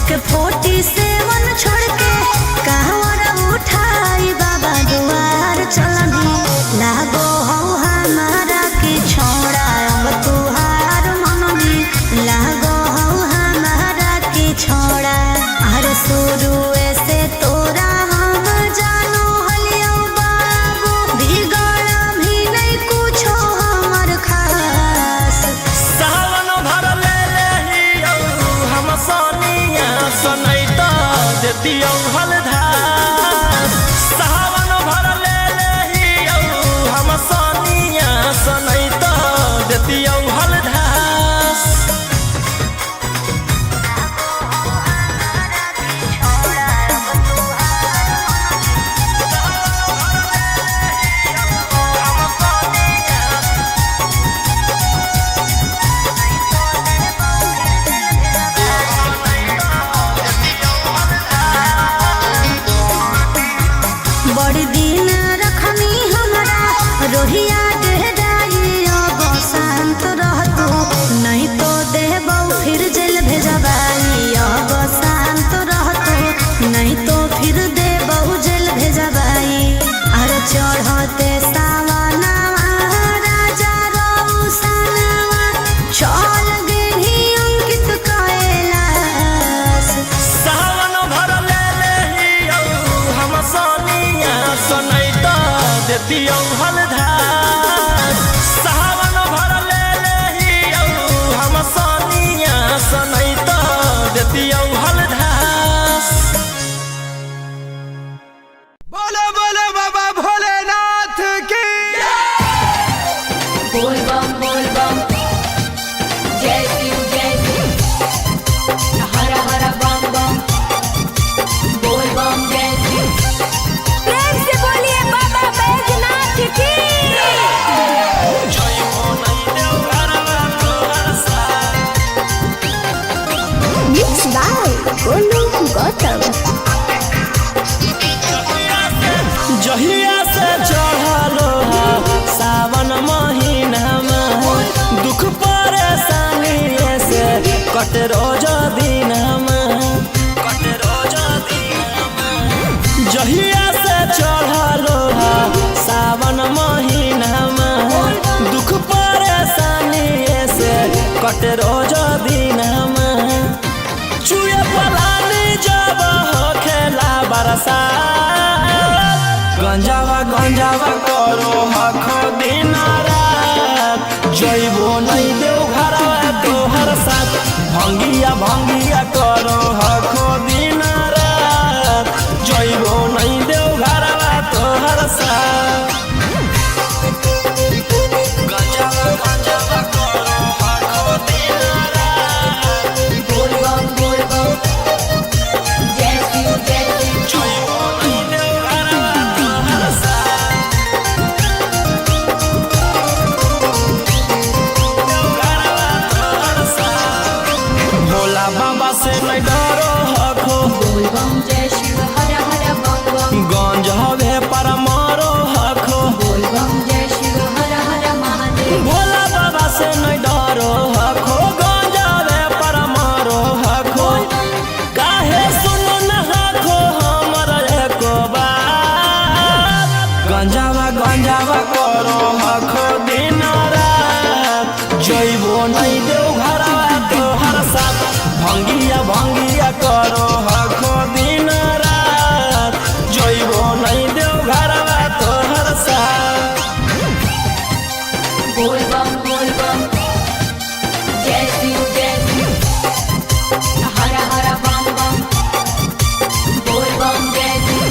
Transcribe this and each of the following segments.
एक 47 छोड़ के कहवर उठाई बाबा दुआर चलनी। लागो हौ हमारा के छोड़ा अब तुहार मननी, लागो हौ हमारा के छोड़ा। अरे शुरू से तोरा हम जानो हलियो बाबू, बिगड़ भी नहीं कुछो हमर खास। सावन भर ले लेहियौ हम सोनिया सनैत देतियौ हलधार। सावन भर ले लेहियौ हम सोनिया सनैत देतियौ हलधार। बड़ी दिन रखनी हमरा रोहिया डेराई, अब शांत रहतू नहीं तो देबौ फिर जेल भेजबाई। अब शांत रहतू नहीं तो फिर देबौ जेल भेजबाई। अरे चढ़ते सावनवा राजा रौसनवा, चल गेही अंकित कैलाश। सावन भर ले लेहियौ हम सोनिया सनैत देतियौ हलधार। सावन भर ले लेहियौ हम सोनिया सनैत देतियौ हलधार। बोलो बोलो बाबा भोलेनाथ की। बोल बम बोल बम, जय शिव जय शिव, हर हर बम बम, बोल बम जय शिव। प्रेम से बोलिए बाबा बैजनाथ की। Mix by Golu Gautam. जहिया से चढ़लो सावन महीना में, दुख परेशानी से कट रोज दिन में, कट रोज दिन में। जहिया से चढ़लो सावन महीना में, दुख परेशानी से कट रोज दिन में। चुए पलानी जब होखेला बरसात, गंजावा गंजावा करो हखो दिन रात। जइबो नहीं देव घरवा तोहर साथ, भंगिया भंगिया करो हखो दिन रात। जइबो नहीं देव घरवा तोहर साथ, गंजावा गंजावा करो हखो दिन रात। बोल बम बोल बम, जय शिव जय शिव, जइबो नहीं देव घरवा तोहर साथ। भोला बाबा से नहीं डरो हखो, बोल बम जय शिव, हर हर बम बम, गंज हवे पर मारो हखो। बोल बम जय शिव, हर हर महादेव, भोला बाबा से नहीं डरो हखो, गंज हवे पर मारो हखो। काहे सुनो न हखो हमर एको बात, गंजावा गंजावा करो हखो दिन रात। जइबो नहीं देव घरवा तोहर साथ, भंगिया भंगिया करो हखो दिन रात। जइबो नहीं देव घरवा तोहर साथ। बोल बम बोल बम, जय शिव जय शिव, हर हर बम बम, बोल बम जय शिव।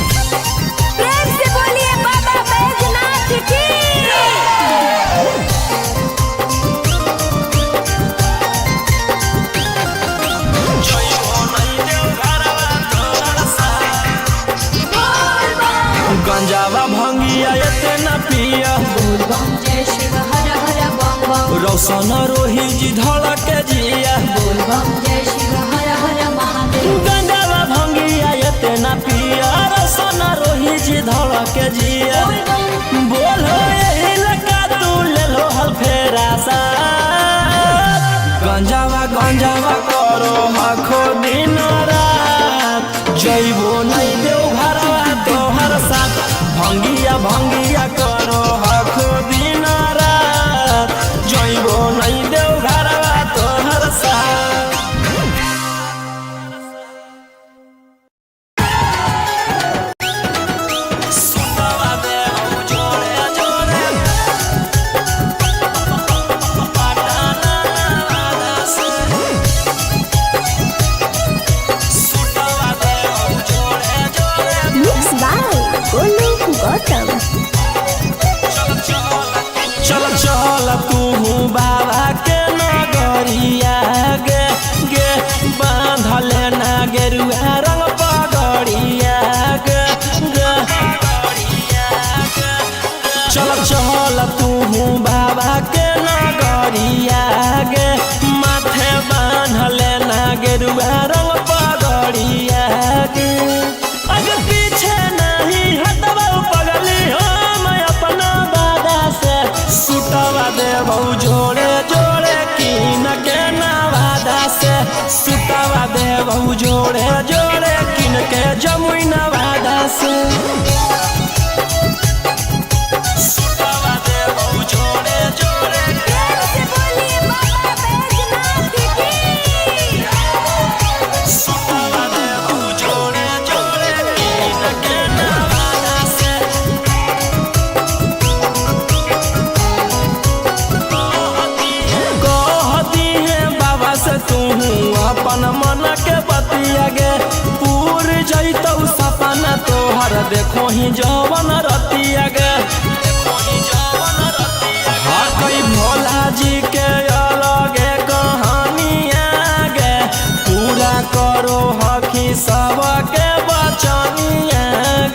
प्रेम से बोलिए बाबा बैजनाथ की। जइबो नहीं देव घरवा तोहर साथ। गंजावा भंगिया एते न पिया, बोल बम जय शिव, हर हर बम बम, रौशन रोही जी धड़क जिया। बोल बम जय शिव, हर हर महादेव, गंजावा भंगिया एते न पिया, रौशन रोही जी धड़क जिया। बोलो यही लगा तू ले लो हल फेरा सा, गंजावा गंजावा करो हखो दिन रात। जोड़े जोड़े किन के जमुई नवादा से। सुतवा देबौ जोड़े जोड़े। प्रेम से बोलिए बाबा बैजनाथ की। सुतवा देबौ जोड़े जोड़े किन के नवादा से। कहती है बाबा से तू अपन मन के बतिया गे, पूर जैतौ सपना तोहर देखो ही जवन रतिया गे। हाँ कई भोला जी के अलगे कहानी गे, पूरा करो हखी सबके बचनिया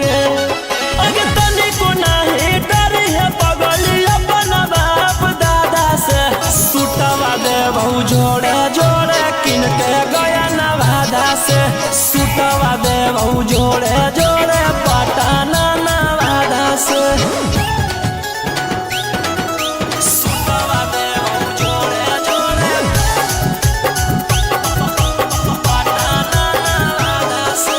गे। अगे तनिको नाही डरी है पगली अपन बाप दादा से। सुतवा देबौ जोड़े जोड़े किन के गया नवादा से। सुतवा देबौ जोड़े जोड़े पटना नवादा से। सुतवा देबौ जोड़े जोड़े पटना नवादा से।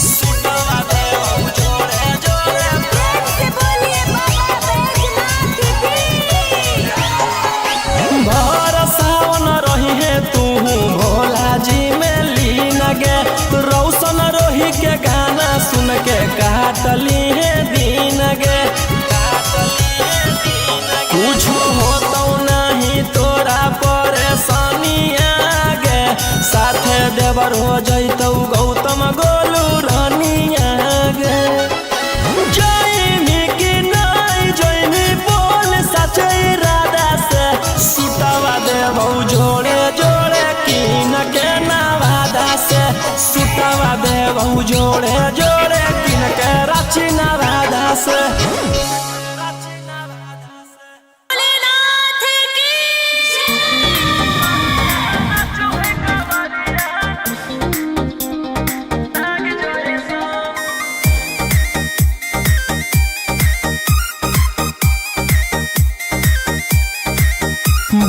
सुतवा देबौ जोड़े जोड़े। प्रेम से बोलिए बाबा बैजनाथ की। भर सावन रही है तू भोला जी में लीन गे, रौशन रोही के गाना सुन के काटली है दिन गे। कुछ होतौ नहीं तोरा परेशानी गे, साथे देवर हो जैतौ गौतम गोलू रानिया गे। जैमी कि नहीं जैमी बोल सचे इरादा से। सुतवा देबौ जोड़े जोड़े किन के नवादा से। सुतवा देबौ जोड़े जोड़े किन के रांची नवादा से। भोलेनाथ की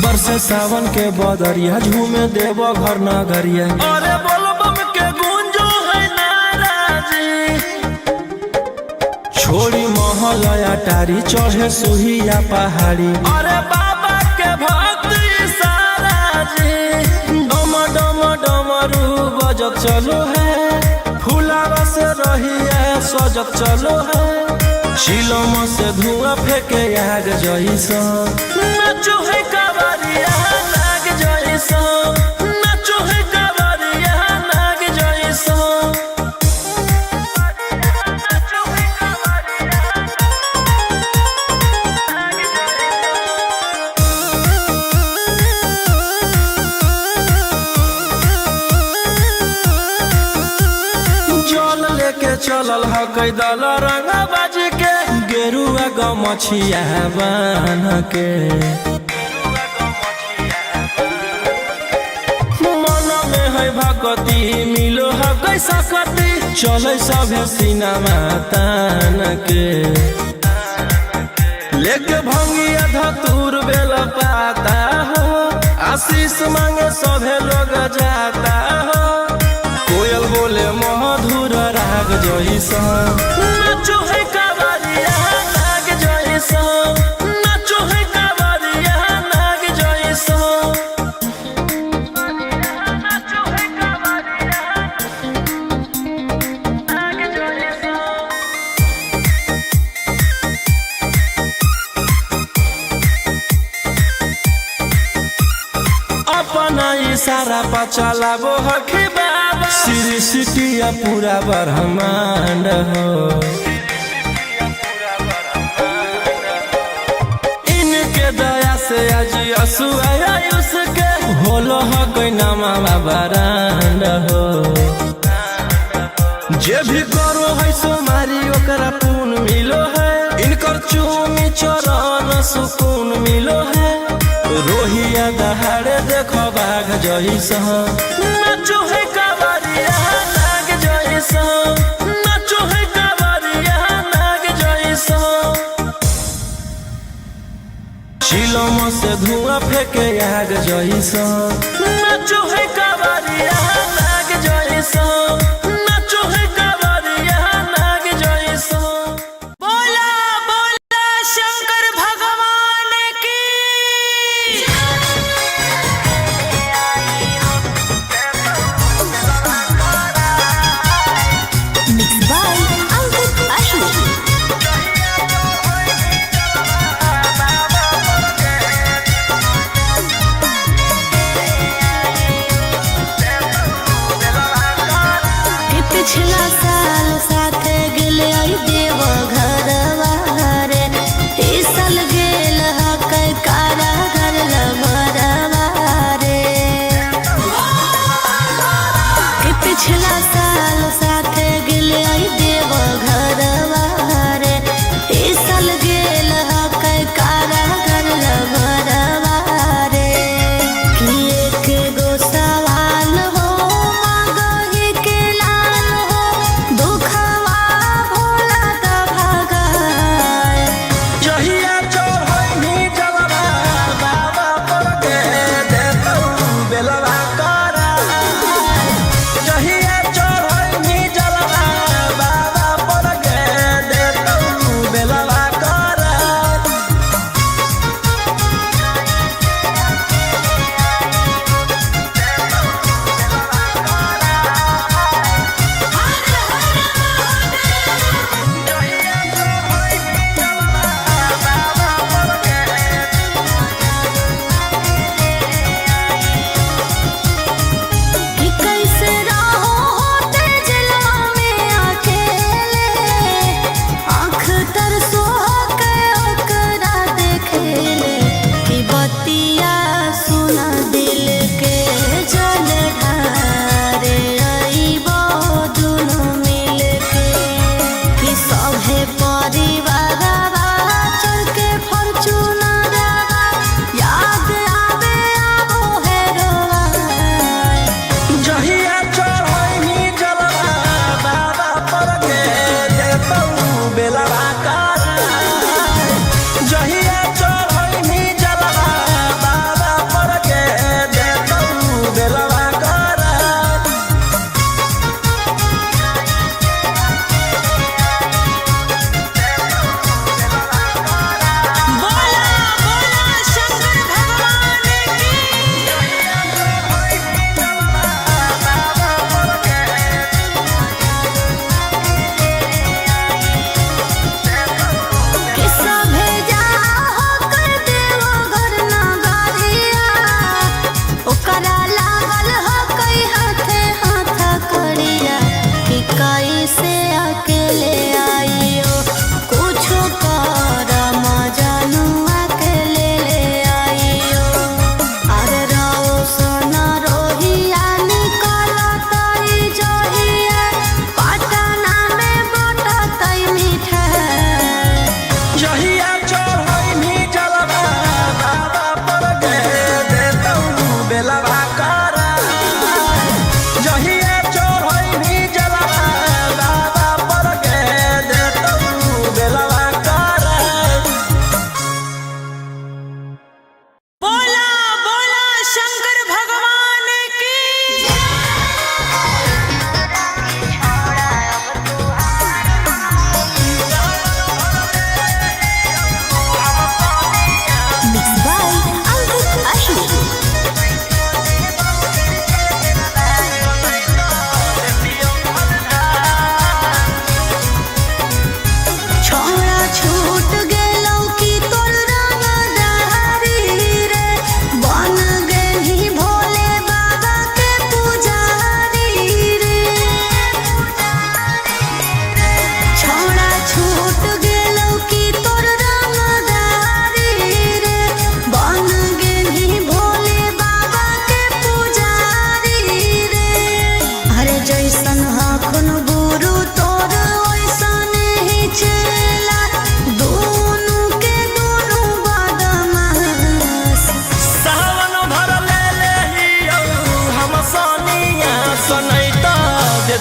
बरसे सावन के बदरिया झूमे देवो घर नगरिया, अरे बोल बम के गुंजो है नाराजी। छोड़ी महलया टारी चढ़े सुहिया पहाड़ी, अरे बाबा के भक्ति सारा जी। डम डम डमरू बजत चलो है, फुलावा से रहिया सजत चलो है। शिलम से धुआं फेंके आग जैसा, नाचो है कांवरिया नाग जैसा। नाचो है कांवरिया नाग जैसा। जल लेके चलल ह कैदल रंगबाज के, गेरुआ गमछिया बान्ह के। मन में है भक्ति मिलो ह कैसा कति, चले सभे सिनेमा तान के। लेके भंगिया धतूर बेल पाता हो, आशीष मांगे सभे लोग जाता हो। कोयल बोले मधुर राग जैसा, नाचो है कांवरिया नाग जैसा। नाचो है कांवरिया नाग जैसा। अपना इशारा पर चलाबो हखी बाबा, सृष्टि पूरा ब्रह्मांड हो। इनके दया से आज असुआयुष के होलो ह कोई नामा बारांड हो। जे भी करो है सोमारी ओकरा पुण्य मिलो है, इनकर चूमी चरण सुकून मिलो है। रोहिया दहाड़े देखो बाघ जैसा, नाचो है कांवरिया नाग जैसा। नाचो है कांवरिया नाग जैसा। चिलम से धुआं फेंके आग जैसा, नाचो है कांवरिया।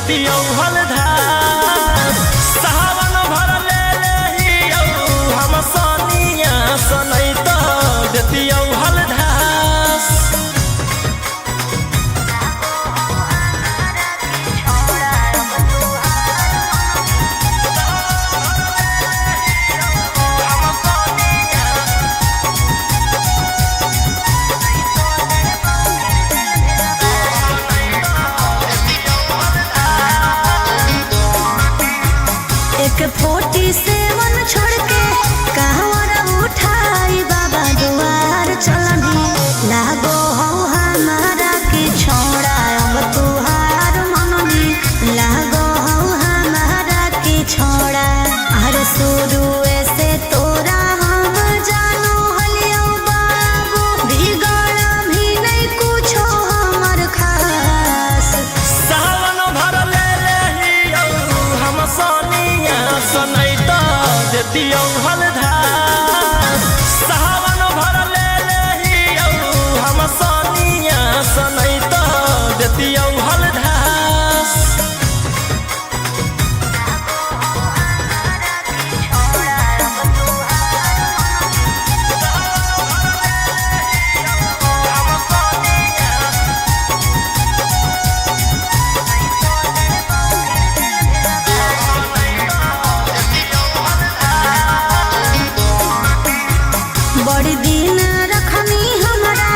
देतियौ हलधास। सावन भर ले लेहियौ हम सोनिया सनै त देतियौ हलधास। एक फोर्टी सेवन छोड़ के कहवर उठाई बाबा दुआर चलनी। लागो हो हमारा के छोड़ा अब तुहार मननी। लागो हो हमारा के छोड़ा। हर शुरू से तोरा हम जानो हलियो बाबू, बिगड़ भी नहीं कुछो हमर खास। सावन भर ले लेहियौ हम सोनिया सनै त देतियौ हलधास। सावन भर ले लेहियौ हम सोनिया सनै त देतियौ हलधास। बड़ी दिन रखनी हमरा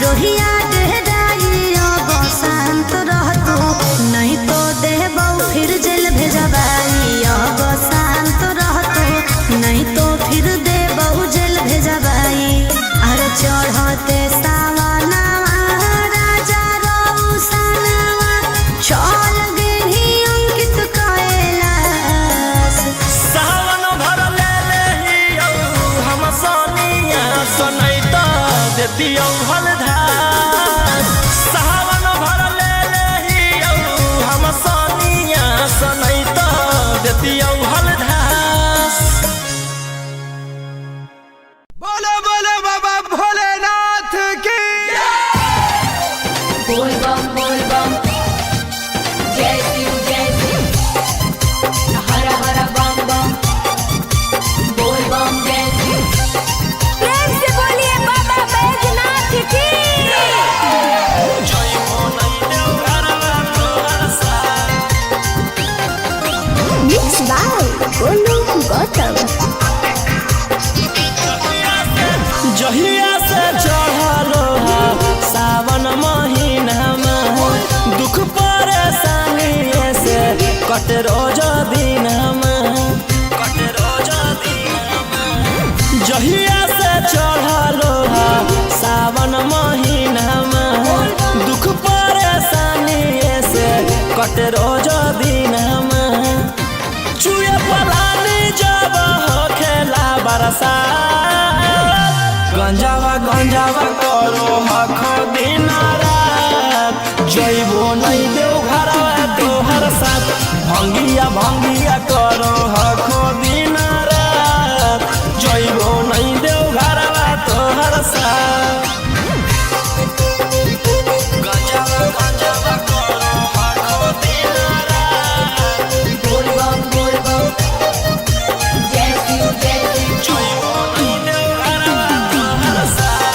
रोहिया डेराई, अब शांत रहतू नहीं तो देबौ फिर जेल भेजबाई। अब शांत रहतू नहीं तो फिर देबौ जेल भेजबाई। अरे चढ़ते सावनावा राजा रौसनवा, चल गेली अंकित कैलाश। सावन भर ले लेहियौ हम सोनिया सनै त देतियौ हलधास। सावन भर ले लेहियौ हम सोनिया सनै त देतियौ हलधास। बोलो बोलो बाबा भोलेनाथ की। बोल बम बोल बम, जय शिव जय शिव, हर हर बम बम, बोल बम जय शिव। प्रेम से बोलिए बाबा बैजनाथ की। Mix by Golu Gautam. जहिया से चढ़ल हा सावन महीनामा, दुख परेशानी से कट रोज दिनमा, कट रोज दिनमा। जहिया से चढ़ल हा सावन महीनामा, दुख परेशानी से कट रोज दिनमा। चुए पलानी जब होखेला बरसात, गंजावा गंजावा करो हखो दिन रात। जइबो नहीं देव घरवा तोहर साथ, भंगिया भंगिया करो हखो दिन रात। जइबो नहीं देव घरवा तोहर साथ। गंजावा गंजावा करो हखो दिन रात। बोल बम बोल बम, जय शिव जय शिव, जइबो नहीं देव घरवा तोहर साथ।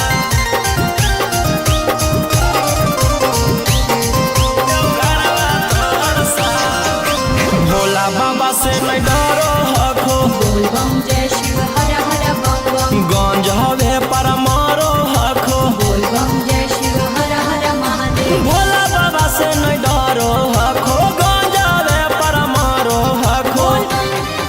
भोला बाबा से नहीं डरो हखो, बोल बम जय शिव, हर हर बम बम, गंज हवे पर मारो हखो। बोल बम जय शिव, हर हर महादेव, भोला बाबा से नहीं डरो हखो, गंज हवे पर मारो हखो।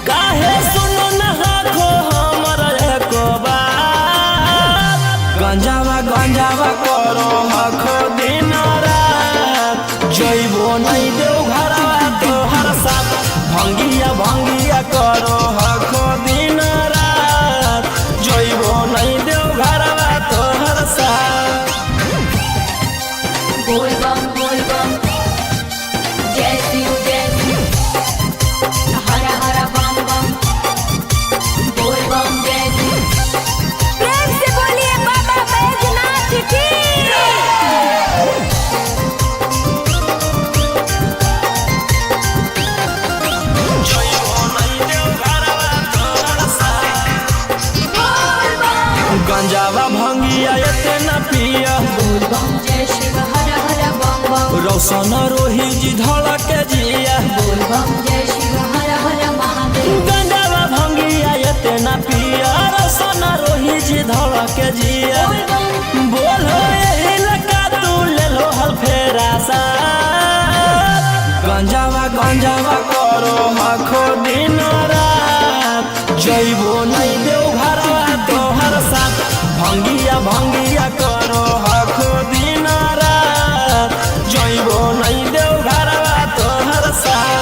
काहे सुनो न हखो हमर एको बात, गंजावा गंजावा करो हखो दिन रात। जइबो नहीं देव घरवा तोहर साथ, भंगिया भंगिया करो हखो दिन रात। जइबो नहीं देव घरवा तोहर साथ। बोल बम बोल बम, जय शिव जय शिव, हर हर बम बम, बोल बम जय शिव। प्रेम से बोलिए बाबा बैजनाथ की। रौशन रोही जी धड़क जिया। बोल बम जय शिव हर हर महादेव। गंजावा भंगिया एते ना पिया, रौशन रोही जी धड़क जिया। बोल बम। बोलो एही लका तू ले लो हल फेरा सा। गंजावा गंजावा करो हखो दिन रात, जइबो नहीं देव घरवा तोहर साथ। भंगिया भंगिया करो हखो दिन रात, जइबो नहीं देव घरवा तोहर साथ।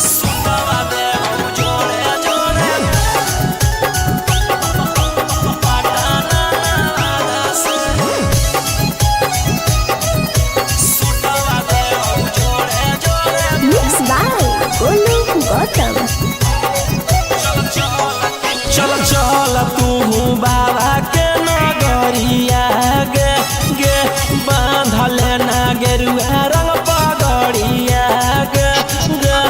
सुतवा देबौ जोड़े जोड़े, पटना नवादा से। सुतवा देबौ जोड़े जोड़े। Mix by Golu Gautam. चल चल तू बाबा के नगरिया गे गे, बांधल ना गेरुआ रंग पगड़िया गे गे।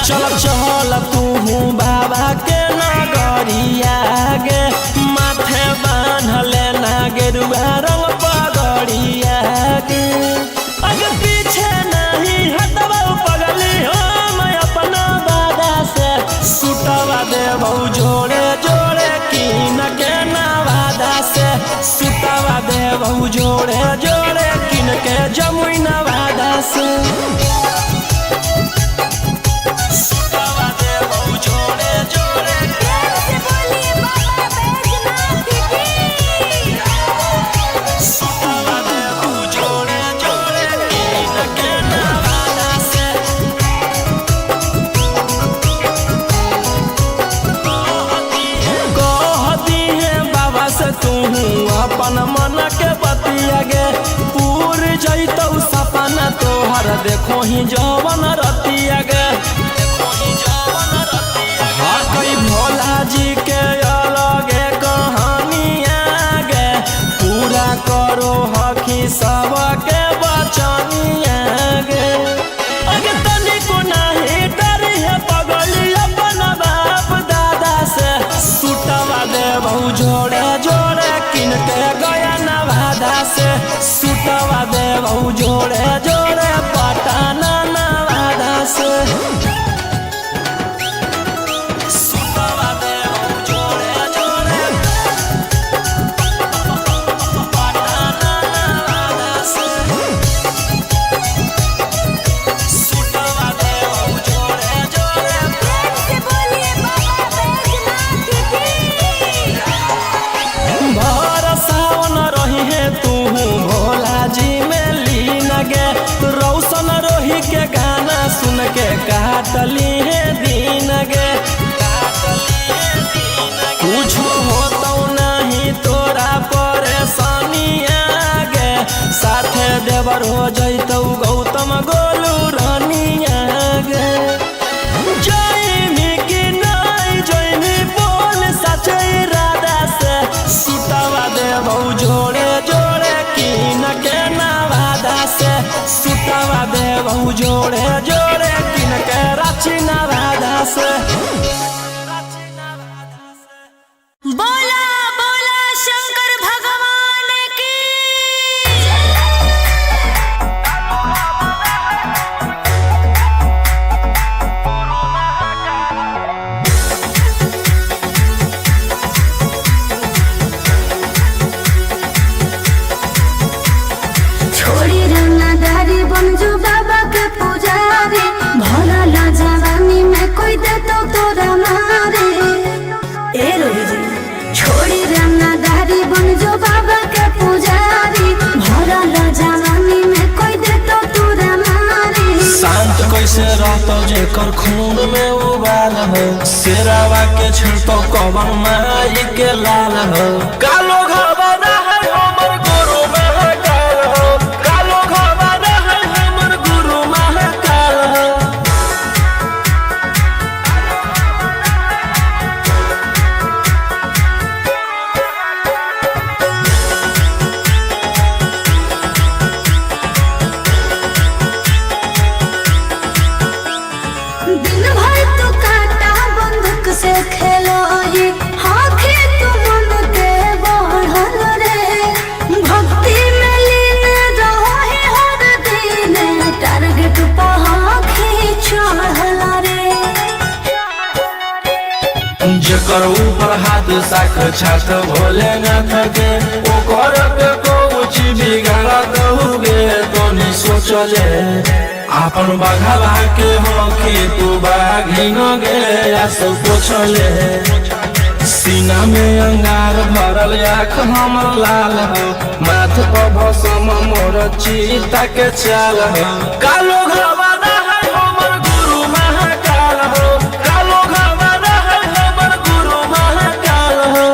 चल चल तू बाबा के नगरिया गे, माथे बांधल ना गेरुआ रंग पगड़िया गे। अगर पीछे नहीं हटबौ पगली हो मैं अपना दादा से। सुतवा देबौ जोड़े जोड़े कीन के नवादा से। सुतवा देबौ जोड़े जोड़े कीन के जमुई नवादा से। सुतवा देबौ जोड़े जोड़े। प्रेम से बोलिए बाबा बैजनाथ की। सुतवा देबौ जोड़े जोड़े कीन के नवादा से। कहती है बाबा से तू अपन मन के बतिया गे, पूर जैतौ सपना तोहर देखो ही जवन रतिया गे। हाँ कई भोला जी के अलगे कहानिया गे, पूरा करो हखी सबके बचनिया गे। अगे तनिको नाही डरी है पगली अपन बाप दादा से। सुतवा देबौ जोड़े जोड़े किन के गया नवादा से। सुतवा देबौ जोड़े जोड़े पटना नवादा से। सुतवा देबौ जोड़े जोड़े, पटना नवादा से। सुतवा देबौ जोड़े जोड़े। प्रेम से बोलिए बाबा बैजनाथ की। भर सावन रही है तू भोला जी में लीन गे, रौशन रोही के गाना सुन के काटली है दिन गे। कुछ होतौ नहीं तोरा परेशानी गे, साथे देवर हो जैतौ गौतम गोलू रानिया गे। जइमी कि नहीं जइमी बोल सचे इरादा से। सुतवा देबौ जोड़े जोड़े कीन के नवादा से। सुतवा देबौ जोड़े जोड़े कीन के रांची नवादा से। बोला बोला शंकर भगवान की। छोड़ी रंगदारी बनजो बाबा के पुजारी, भोला ला जवानी में कोई दे तो तोरा मारे। ए रोही जी, छोड़ी रंगदारी बनजो बाबा के पुजारी, भोला ला जवानी में कोई दे तो तोरा मारे। शांत कैसे रहतो जेकर खून में उबाल हो, शेरावा के छिड़तो कवन माई के लाल हो। कालो घबरा है हमर गुरु महाकाल हो, कालो घबरा है हमर गुरु महाकाल हो। दिन भर तू काटा बंदूक से खेलो ही। हाँ। साक्षात भोलेनाथ के ओकर के कुछ बिगाड़त हुगे तनी सोचले आपन बघवा के हो कि तू बाघिन गे आसो पोछले। सीना में अंगार भरल आँख हमर लाल हो, माथ पर भसम मोर चीता के चाल हो। कालो घवाना है हमर गुरु महाकाल हो, कालो घवाना है हमर गुरु महाकाल हो।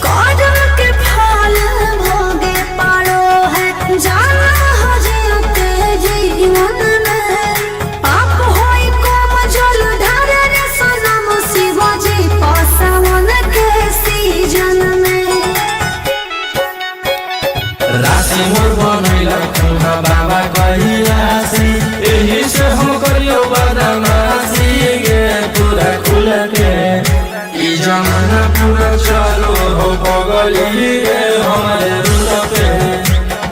कर्म के फल भोगे पड़ो है, जाना हो जियते जीवन में। पाप होई कम जल ढारे रे सनम शिवजी पसावन के सीजन में। राशि मोर बनैलक बाबा कैलाशी, एही से हम करियो बदमाशी गे पूरा खुल के। ई जमाना पूरा चलो हो बगली गे हमारे रुल पे,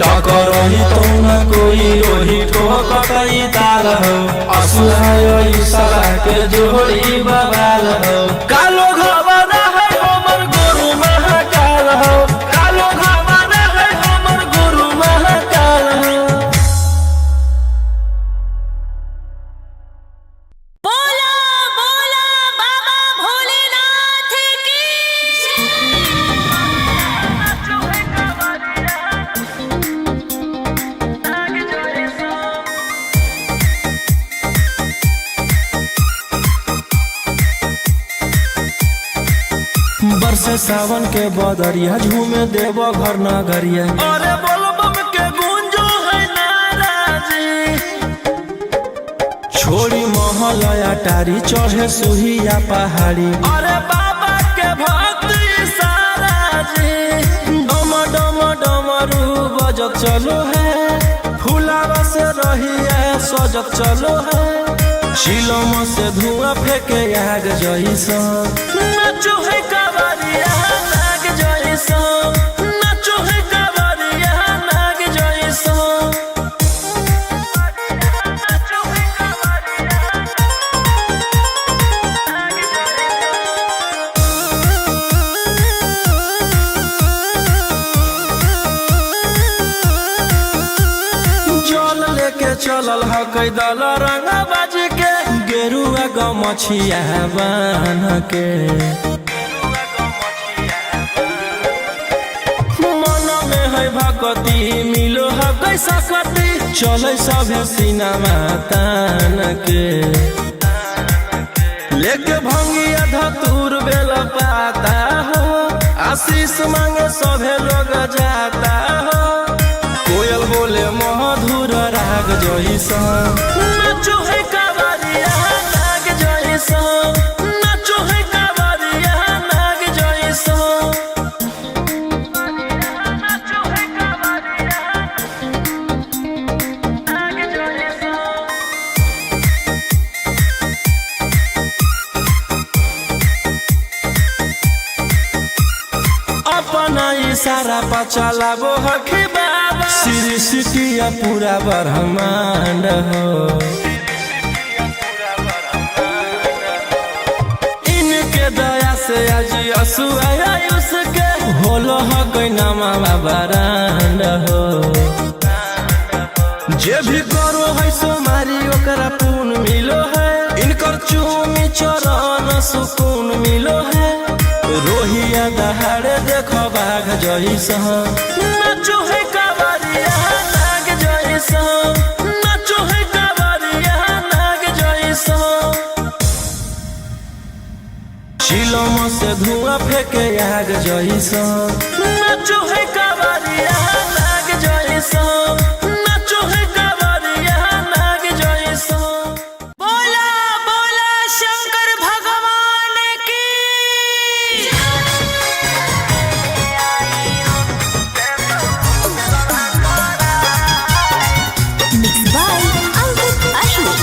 टकर रही तो न कोई रोही ठोकतई ताल हो, असुहाय ई साला के जोड़ी बवाल हो। कालो घवाना है हमर गुरु महाकाल हो, कालो घवाना है हमर गुरु महाकाल हो। बोला बोला बाबा भोलेनाथ की। बरसे सावन के बदरिया झूमे देव घर नगरिया, अरे बोल बम के गुंजो है नाराजी। छोड़ी महलया टारी चढ़े सुहिया पहाड़ी, अरे बाबा के भक्त सारा जी। डम डम डमरू बजत चलो है, फुलावा से रहिया सजत चलो है। शिलम से धुआं फेंके आग जैसा, नाचो है कांवरिया नाग जैसा, नाचो है कांवरिया नाग जैसा। जल लेके चलल ह कैदल रंगा बाज के, गेरुआ गमछिया बान्ह के। मन में है भगती मिलो ह कैसा कति, चले सभे सिनेमा तान के। लेके भंगिया धतूर बेल पाता हो, आशीष मांगे सभे लोग जाता हो। कोयल बोले मधुर राग जैसा, नाचो है कांवरिया नाग जैसा, नाचो है कांवरिया नाग जैसा। अपना इशारा पर चलाबो हखी बाबा, सृष्टिया पूरा ब्रह्मांड हो। इनके दया से आज असुआ उसके होलो ह कोई नामा बारांड हो। जे भी करो है सोमारी ओकरा पुण्य मिलो है, इनकर चूमी चरण सुकून मिलो है। रोहिया दहाड़े देखो बाघ जैसा, नाचो है कांवरिया नाग जैसा, नाचो है कांवरिया नाग जैसा। शिलम से धुआं फेंके आग जैसा, नाचो है कांवरिया नाग जैसा, नाचो है कांवरिया नाग जैसा। बोला बोला शंकर भगवान की। Mix by Ankit Ahir.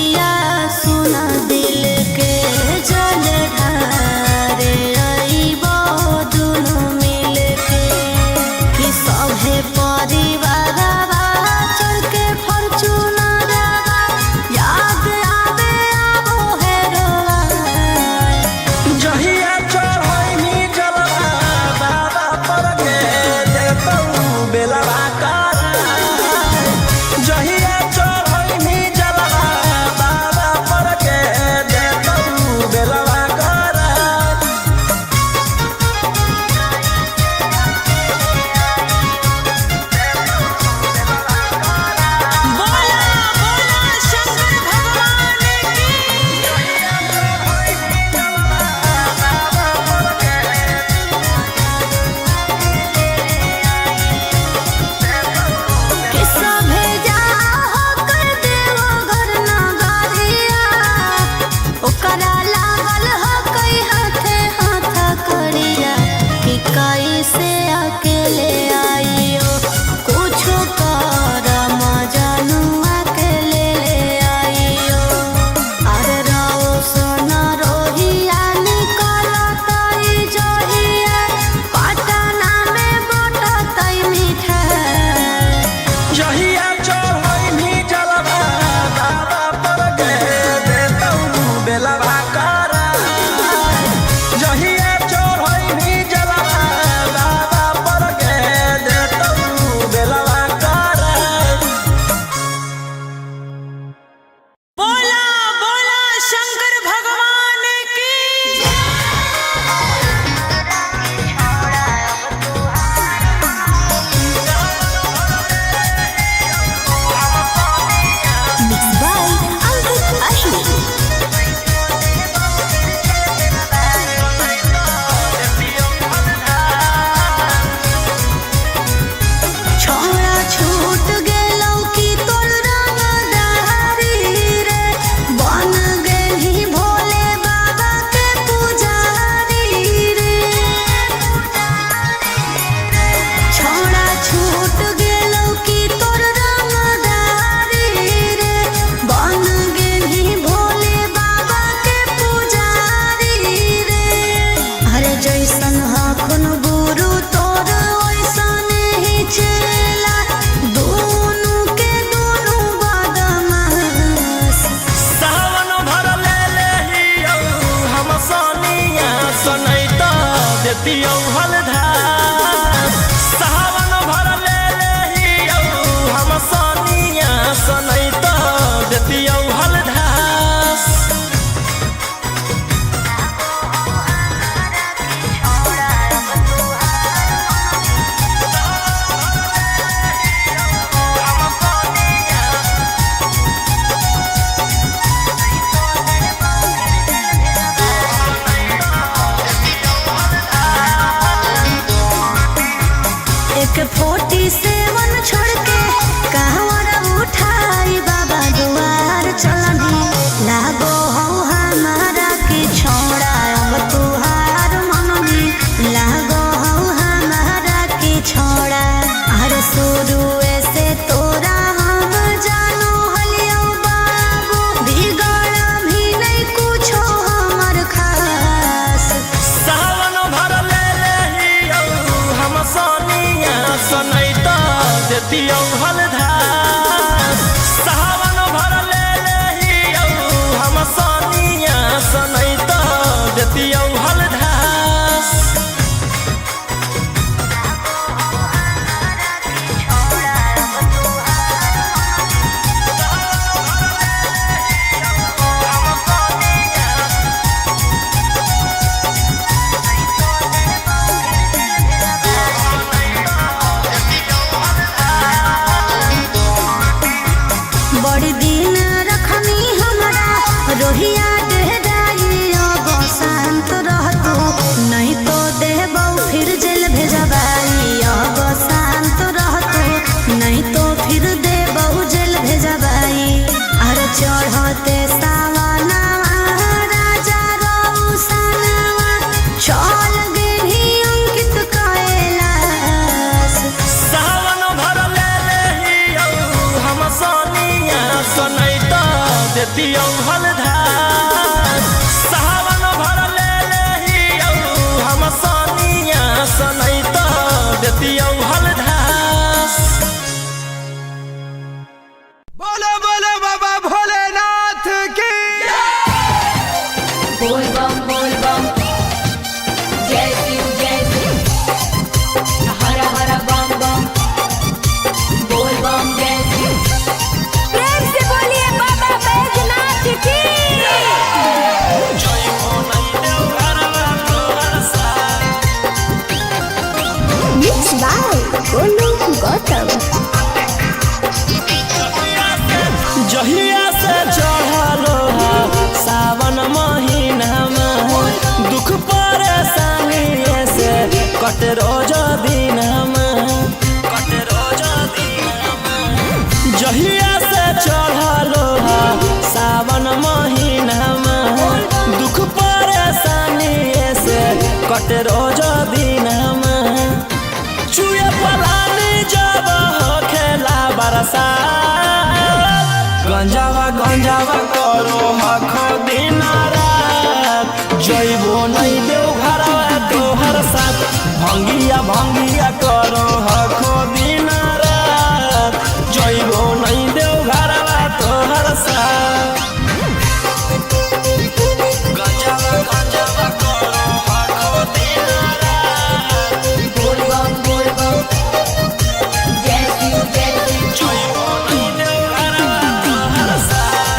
बतिया सुन दिल के जल ढारे अइबो दुनु मिल के कि सभे परिवारवा चढ़ के फॉर्च्यूनरवा याद आवे आबो है रोआ। जहिया चढ़ैनी जलवा बाबा पर गे देतौ बेलवा कराय। जहिया चढ़ैनी जलवा बाबा पर गे देतौ बेलवा कराय। बोला बोला शंकर भगवान की। कि सभे जाहो कर देवो घर नगरिया, ओकरा लागल हो कई हाथे हाथ करिया, कि कैसे अकेले आइयो कुछो कर मजनू अकेले ले आइयो। अरे रोशन रोहिया निकलतई जहिया, पटना में बटतई मिठाई। जहिया चढ़ैनी जलवा बाबा पर गे देतौ बेलवा कराय। जहिया चढ़ैनी जलवा बाबा पर गे देतौ बेलवा कराय। बोला बोला शंकर भगवान की। Mix by Ankit Ashu. छोड़ा छूट गेलौ की तोर रंगदारी रे, बन गेलही भोले बाबा के पुजारी रे। छोड़ा छूट गेलौ की तोर रंगदारी रे, बन गेलही भोले बाबा के पुजारी रे। अरे जैसन हखुन गुरु तोर ओइसन ही चेला, दुनु के दुनु बदमाश। सावन भर ले लेहियौ हम सोनिया सुनैत देतियौ हलधार। सावन भर ले लेहियौ हम सोनिया सुनैत देतियौ हलधार। एक 47 छोड़ के कहवर उठाई बाबा दुआर चलनी, लागो हो हमारा के छोड़ा अब तुहार मननी, लागो हो हमारा के छोड़ा। हर शुरू से तोरा हम जानो हलियो बाबू, बिगड़ भी नहीं कुछो हमर खास। सावन भर ले लेहियौ हम सोनिया सुनैत देतियौ हलधार। सावन भर ले लेहियौ हम सोनिया सुनैत देतियौ हलधार। बड़ी दिन रखनी हमरा रोहिया डेराई, अब शांत रहतू नहीं तो देबौ फिर जेल भेजबाई। अब शांत रहतू नहीं तो फिर देबौ जेल भेजबाई। अरे चढ़ते सावनवा राजा रौसनवा, चल गेली अंकित कैलाश। सावन भर ले लेहियौ हम सोनिया सुनैत देतियौ हलधार। सावन भर ले लेहियौ हम सानिया सनै त देतियौ हलधास। बोलो बोलो बाबा भोलेनाथ की। बोल बम बोल बम, जय शिव जय शिव, हर हर बम बम, बोल बम जय शिव। प्रेम से बोलिए बाबा बैजनाथ की। जइबो नै देवघरवा तोहर साथ। Mixed by Golu Gautam. जहिया से चढ़लो सावन महीनामा, दुख परेशानी से कट रोज दिनमा, कट रोज दिनमा। जहिया से चढ़लो सावन महीनामा, दुख परेशानी से कट रोज दिनमा। चुए पलानी जब होखेला बरसात, गंजावा गंजावा करो हखो दिन रात। जइबो नै देवघरवा तोहर साथ, भंगिया भंगिया करो हखो दिन रात। जइबो नै देवघरवा तोहर साथ। गंजावा गंजावा करो हखो दिन रात। बोल बम बोल बम, जय शिव जय शिव, जइबो नै देवघरवा तोहर साथ।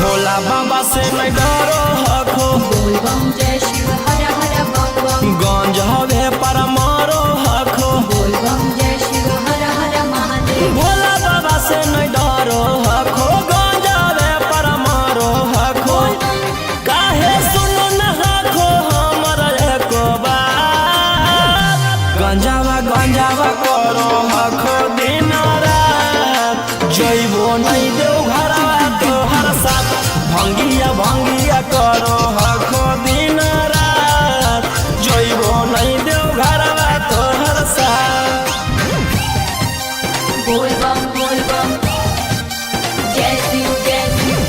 भोला बाबा से नहीं डरो हखो, बोल बम जय शिव, हर हर बम बम, गंज हवे पर मारो हखो। बोल बम जय शिव, हर हर महादेव, भोला बाबा से नहीं डरो हखो, गंज हवे पर मारो हखो। काहे सुनो न हखो हमर एको बात, गंजावा गंजावा करो हखो दिन रात। जइबो नै देवघरवा तोहर साथ, भंगिया भंगिया करो हखो दिन रात। जइबो नै देवघरवा तोहर साथ। बोल बम बोल बम, जय शिव जय शिव,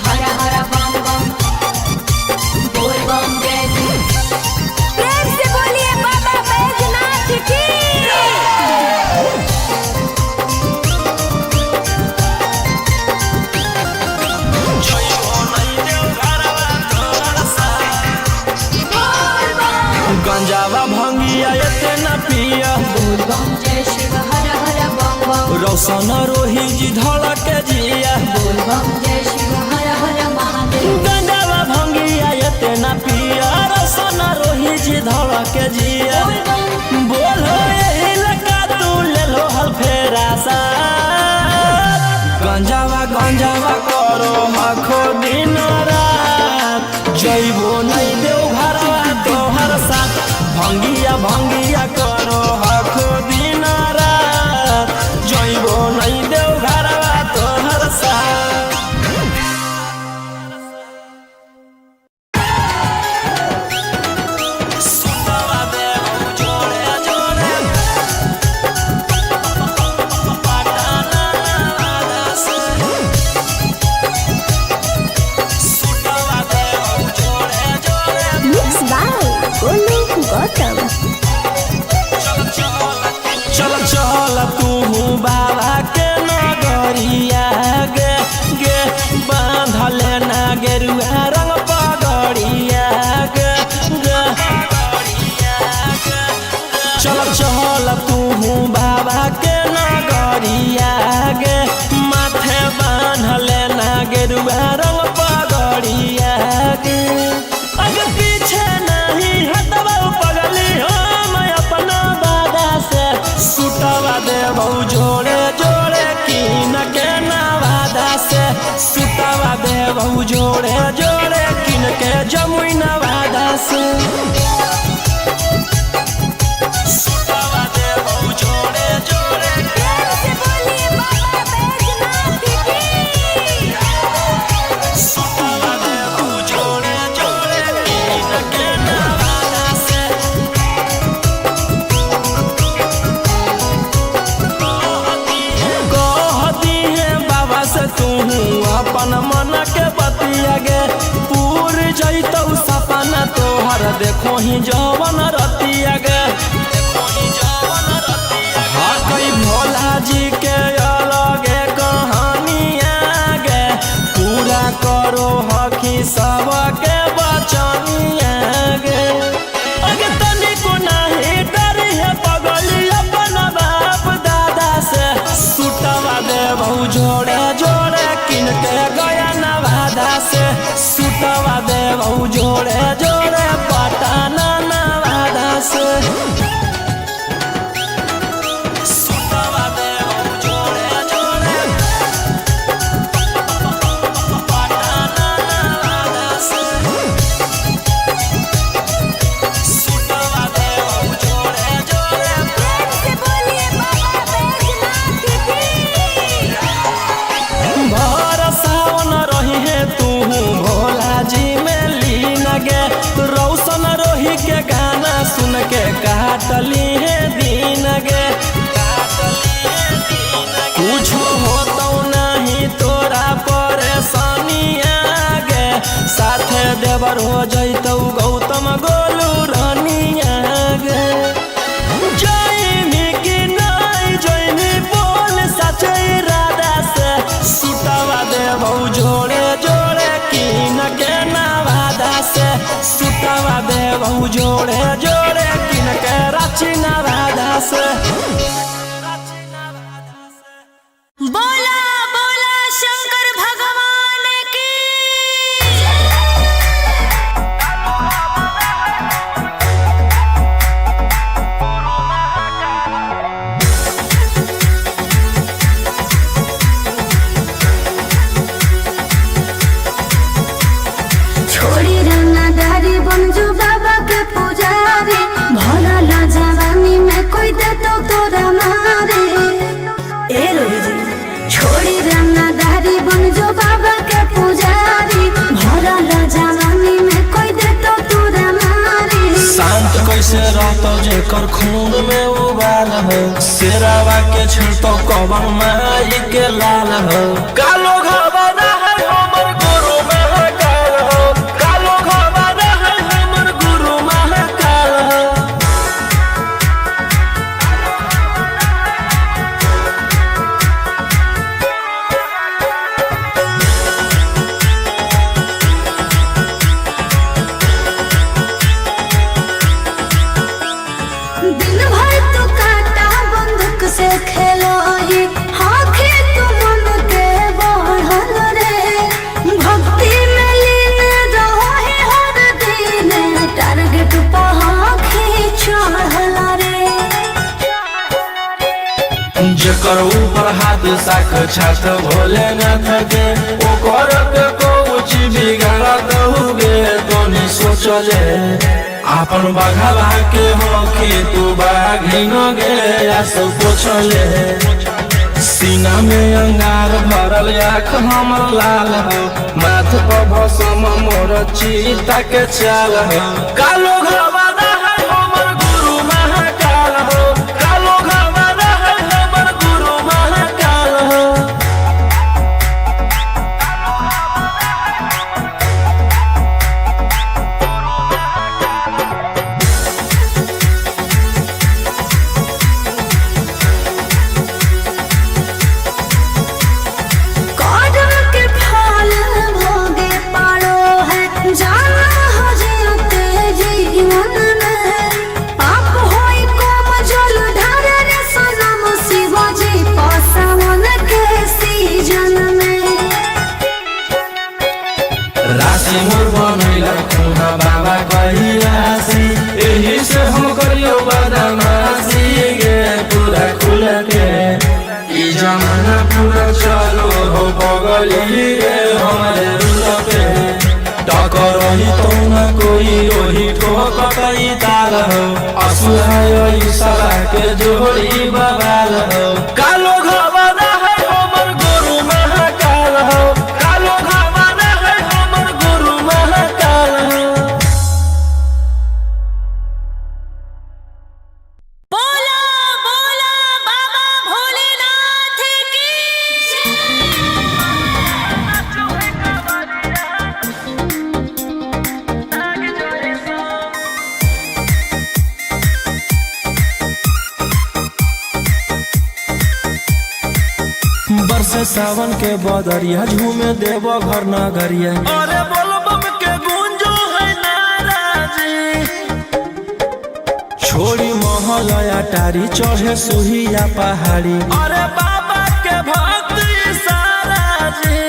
हर हर बम बम, बोल बम जय शिव। प्रेम से बोलिए बाबा बैजनाथ की। जइबो नै देवघरवा तोहर साथ। गंजावा भंगिया एते न पिया, बोल बम जय शिव, हर हर बम बम, रोशन रोही जी धड़क जिया। बोल बम जय शिव, हर हर महादेव, गंजावा भंगिया एते न पिया, रोशन रोही जी धड़क जिया। बोल बम बोलो यही लगा तू ले लो हल फेरा साथ। गंजावा गंजावा करो हखो दिन रात। जइबो नै देवघरवा तोहर साथ, भंगिया भंगिया करो हखो दिन रात। जइबो नै देवघरवा तोहर साथ। सुतवा देबौ जोड़े जोड़े पटाना आदर्श। सुतवा देबौ जोड़े जोड़े। Mixed by Golu Gautam. चल चल तू बाबा के नगरिया गे गे, बांधल ना गेरुआ रंग पगड़िया गे गे। चल चल तू बाबा के नगरिया गे, माथे बांधल ना गेरुआ रंग पगड़िया गे। अगर पीछे नहीं हटबौ पगली हम अपना दादा से, सुतवा देबौ जोड़े जोड़े कीन के नवादा से। सुतवा देबौ जोड़े जोड़े कीन के जमुई नवादा से। सुतवा देबौ जोड़े जोड़े। प्रेम से बोलिए बाबा बैजनाथ की। सुतवा देबौ जोड़े जोड़े कीन के नवादा से। रतिया गे। पूर जैतौ सपना तोहर देखो ही जवन रतिया गे। हाँ कई भोला जी के अलगे कहानी गे, पूरा करो हखी सबके बचनिया गे। अगे तनिको नाही डरी है पगली अपन बाप दादा से, सुटवा देबौ जोड़े जोड़े किन के गया नवादा से, सुटवा देबौ जोड़े जोड़े पटना नवादा से। सुटवा देबौ जोड़े जोड़े पटना नवादा से। सुटवा देबौ जोड़े जोड़े। प्रेम से बोलिए बाबा बैजनाथ की। भर सावन रही है तू भोला जी में लीन गे, रौशन रोही के गाना सुन के काटली है दिन गे। कुछ होतौ नहीं तोरा परेशानी गे, साथे देवर हो जैतौ गौतम गोलू रानिया गे। जैनी कि नहीं जैनी बोल सचे इरादा से, सुतवा देबौ जोड़े जोड़े किन के नवादा से, सुतवा देबौ जोड़े जोड़े किन के रांची नवादा से। बोला बोला शंकर भगवान की। छोड़ी रंगदारी बन जो बाबा के पुजारी, भरल जवानी में कोई दे तो तोरा मारे। ए रोही जी, छोड़ी रंगदारी बन जो बाबा के पुजारी, भरल जवानी में कोई दे तो तोरा मारे। शांत कैसे रहतो जेकर खून में उबाल हो, शेरावा के छिड़तो कवन माई के लाल हो। कालो घबरा है हमर गुरु महाकाल हो, कालो घबरा है हमर गुरु महाकाल हो। दिन भर तू काटा बंदूक से खेलोही, आंखें तू मन के बढ़ल रे। भक्ति में लीन रहोही हर दिन, टारगेट पर आंखें चढ़ल रे। जेकर ऊपर हाथ साक्षात भोलेनाथ के, ओकर के कुछ बिगाड़त हुगे तोनी सोचले। आपन बघवा के होखी तू बाघिन गे आसो पोछले। सीना में अंगार भरल आँख हमर लाल हो, माथ पर भसम मोर चीता के चाल हो। कालो घबरा है हमर गुरु महाकाल हो, कालो घबरा है हमर गुरु महाकाल हो। कर्म के फल भोगे पड़ो है, जाना हो जियते जीवन में। पाप होई कम जल ढारे रे सनम, शिवजी पासवन के सीजन में। राशि मोर बनैला कुहा बाबा कहिलासी, एही से हम करियो बदमाशी गे पूरा खुल के। ई जमाना पूरा चलो हो बगली रे हमारे रुल पे, टकर रही तो न कोई रोही ठोकतई ताल हो, असुहाय ई साला के जोड़ी बवाल हो। कालो घबरा है हमर गुरु महाकाल हो, कालो घबरा है हमर गुरु महाकाल हो। बोला बोला बाबा भोलेनाथ की। बरसे सावन के बदरिया झूमे देव घर नगरिया। अरे बोलबम के गुंजो है नाराजी। छोड़ी महलया टारी चढ़े सुहिया पहाड़ी। अरे बाबा के भक्ति सारा जी।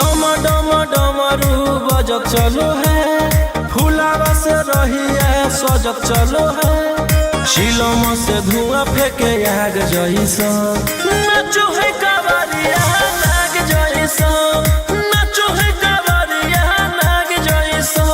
डम डम डमरू बजत चलो है, फुलावा से रहिया सजत चलो है। शिलम से धुआं फेंके आग जैसा, नाचो है कांवरिया नाग जैसा, नाचो है कांवरिया नाग जैसा।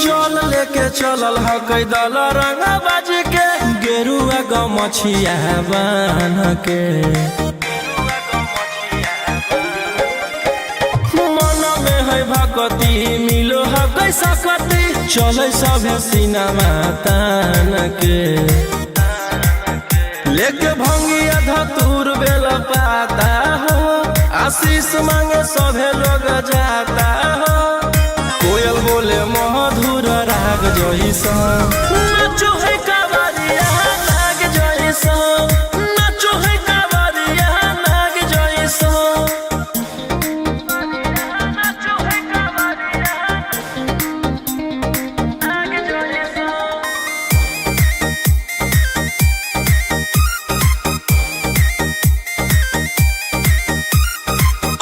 जल लेके चलल ह कैदल रंगा बाज के, गेरुआ गमछिया बान्ह के। मन में है भक्ति मिलो ह कैसा कति, चले सभे सिनेमा तान के। लेके भंगिया धतूर बेल पाता हो, आशीष मांगे सभे लोग जाता हो। कोयल बोले मधुर राग जैसा, नाचो है कांवरिया नाग जैसा, नाचो है कांवरिया नाग जैसा।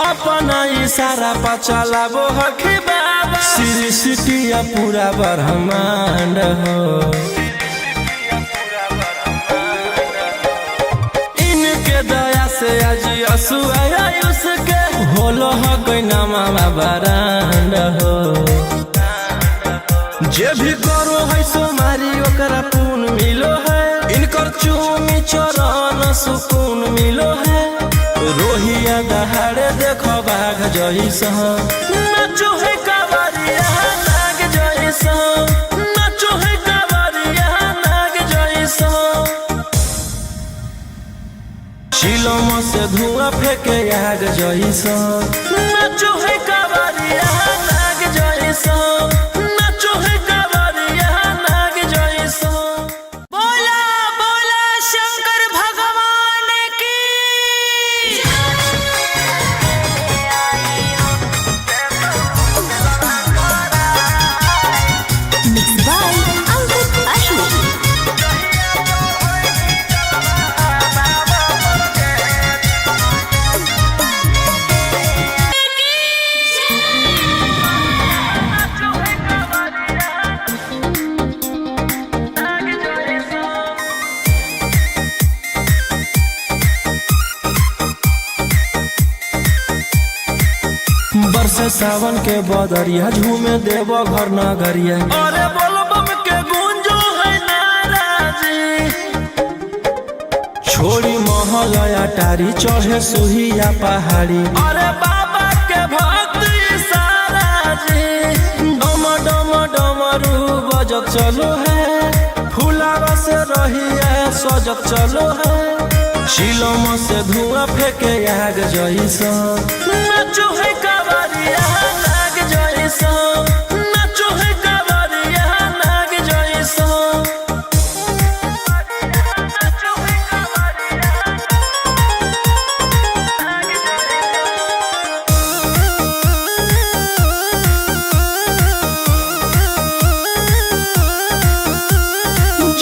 अपना इशारा पर चलाबो हखी बाबा, सृष्टि पूरा ब्रह्मांड हो। इनके दया से आज असुआ उसके होलो हकै नामा बरांड हो। जे भी करो है सोमारी ओकरा पुण्य मिलो है, इनकर चूमी चरण सुकून मिलो है। रोहिया दहाड़े देखो बाघ जैसा, नाचो है कांवरिया नाग जैसा, नाचो है कांवरिया नाग जैसा। शिलम से धुआं फेंके आग जैसा, नाचो है कांवरिया नाग जैसा, नाचो है कांवरिया नाग जैसा। बोला बोला शंकर भगवान की। Mix by Ankit Ashu. बरसे सावन के बदरिया झूमे देव घर नगरिया। अरे बोलबम के गुंजो है नाराजी। छोड़ी महलया टारी चढ़े सुहिया पहाड़ी। अरे बाबा के भक्ति सारा जी। डम डम डमरू बजत चलो है, फुलावा से रहिया सजत चलो है। शिलम से धुआं फेंके आग जैसा, नाचो है कांवरिया नाग जैसा, नाचो है कांवरिया नाग जैसा।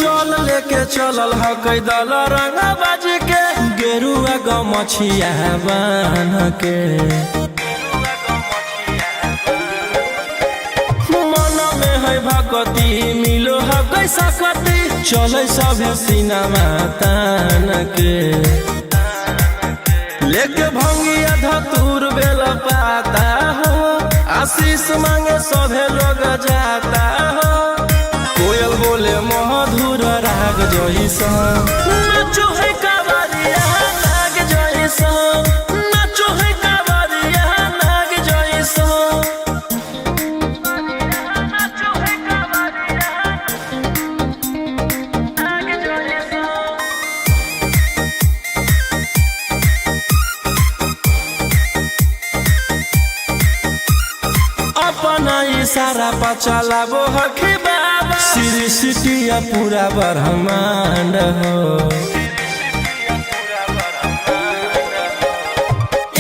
जल लेके चलल ह कैदल रंगा बाज के, गेरुआ गमछिया बान्ह के। मन में है भक्ति मिलो ह कैसा कति, चले सभे सिनेमा तान के। लेके भंगिया धतूर बेल पाता हो, आशीष मांगे सभे लोग जाता हो। कोयल बोले मधुर राग जैसा, नाचो है कांवरिया नाग जैसा, नाचो है कांवरिया नाग जैसा। इशारा पर चलाबो हखी बाबा। सृष्टि पूरा ब्रह्मांड हो,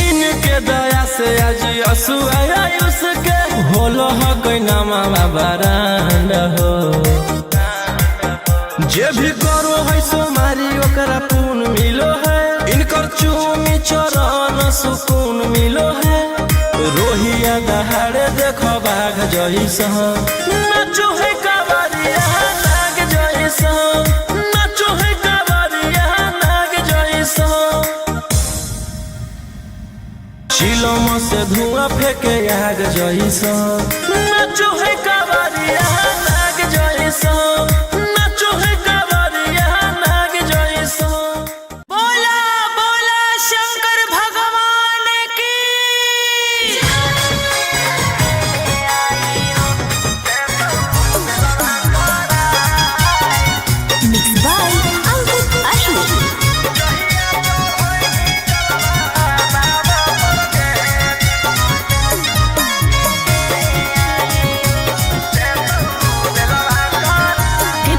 इनके दया से आज असुआयुष के होलो ह कोई नामा बारांड हो। जे भी करो है सोमारी ओकरा पुण्य मिलो है, इनकर चूमी चरण सुकून मिलो है। रोहिया दहाड़े देखो बाघ जैसा, नाचो है कांवरिया नाग जैसा, नाचो है कांवरिया नाग जैसा। चिलम से धुआं फेंके आग जैसा, नाचो है कांवरिया नाग जैसा, नाचो है कांवरिया नाग जैसा। बोला बोला शंकर भगवान की। Mixed by Ankit Ashu. के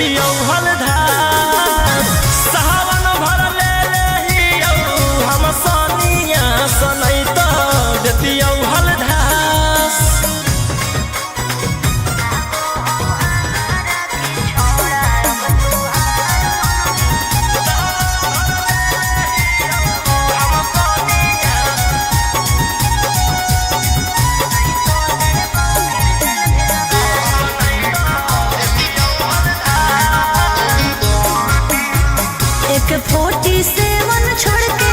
देतियौ हलधास। सावन भर ले लेहियौ हम सोनिया सनै त देतियौ हलधास। एक फोर्टी सेवन छोड़ के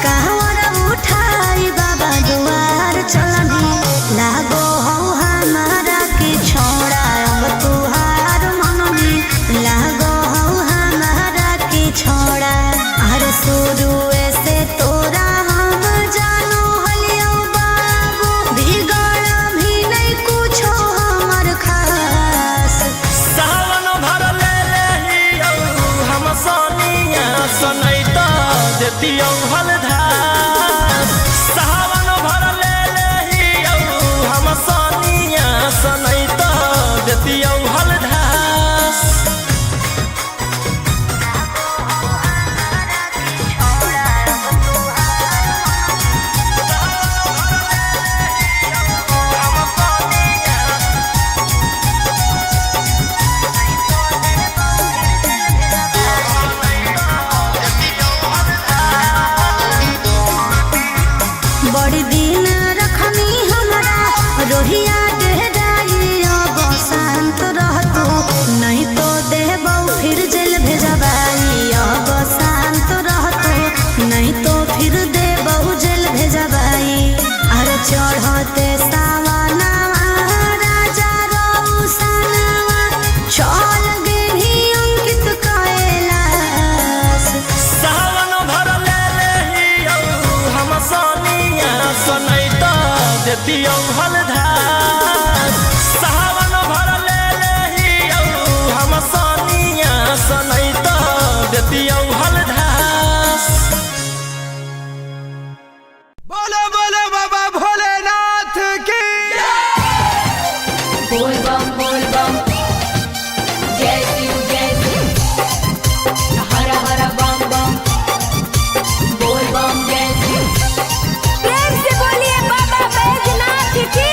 कहवर उठाई बाबा दुआर चलनी लागो हौ हमारा के छोड़ा अब तुहार मननी लागो हौ हमारा के छोड़ा। अरे शुरुए से तोरा हम जानो हलियो बाबू बिगड़ भी नहीं कुछो हमर खास। सावन भर ले लेहियौ हम सोनिया सनै त देतियौ हलधास। सावन भर ले लेहियौ हम सोनिया सनै त देतियौ हलधास। बड़ी दिन रखनी हमरा रोहिया डेराई अब शांत रहतो नहीं तो देबौ फिर जेल भेजबाई। अब शांत रहतो नहीं तो फिर देबौ जेल भेजबाई। अरे चढ़ते सावनवा राजा रौसनवा चल गेली अंकित कैलाश। सावन भर ले लेहियौ हम सोनिया सनै त देतियौ हलधास। सावन भर ले लेहियौ हम सोनिया सनै त देतियौ हलधास। बोलो बोलो बाबा भोलेनाथ की। बोल बम बोल बम जय शिव जय शिव हर हर बम बम बोल बम जय शिव। प्रेम से बोलिए बाबा बैजनाथ की।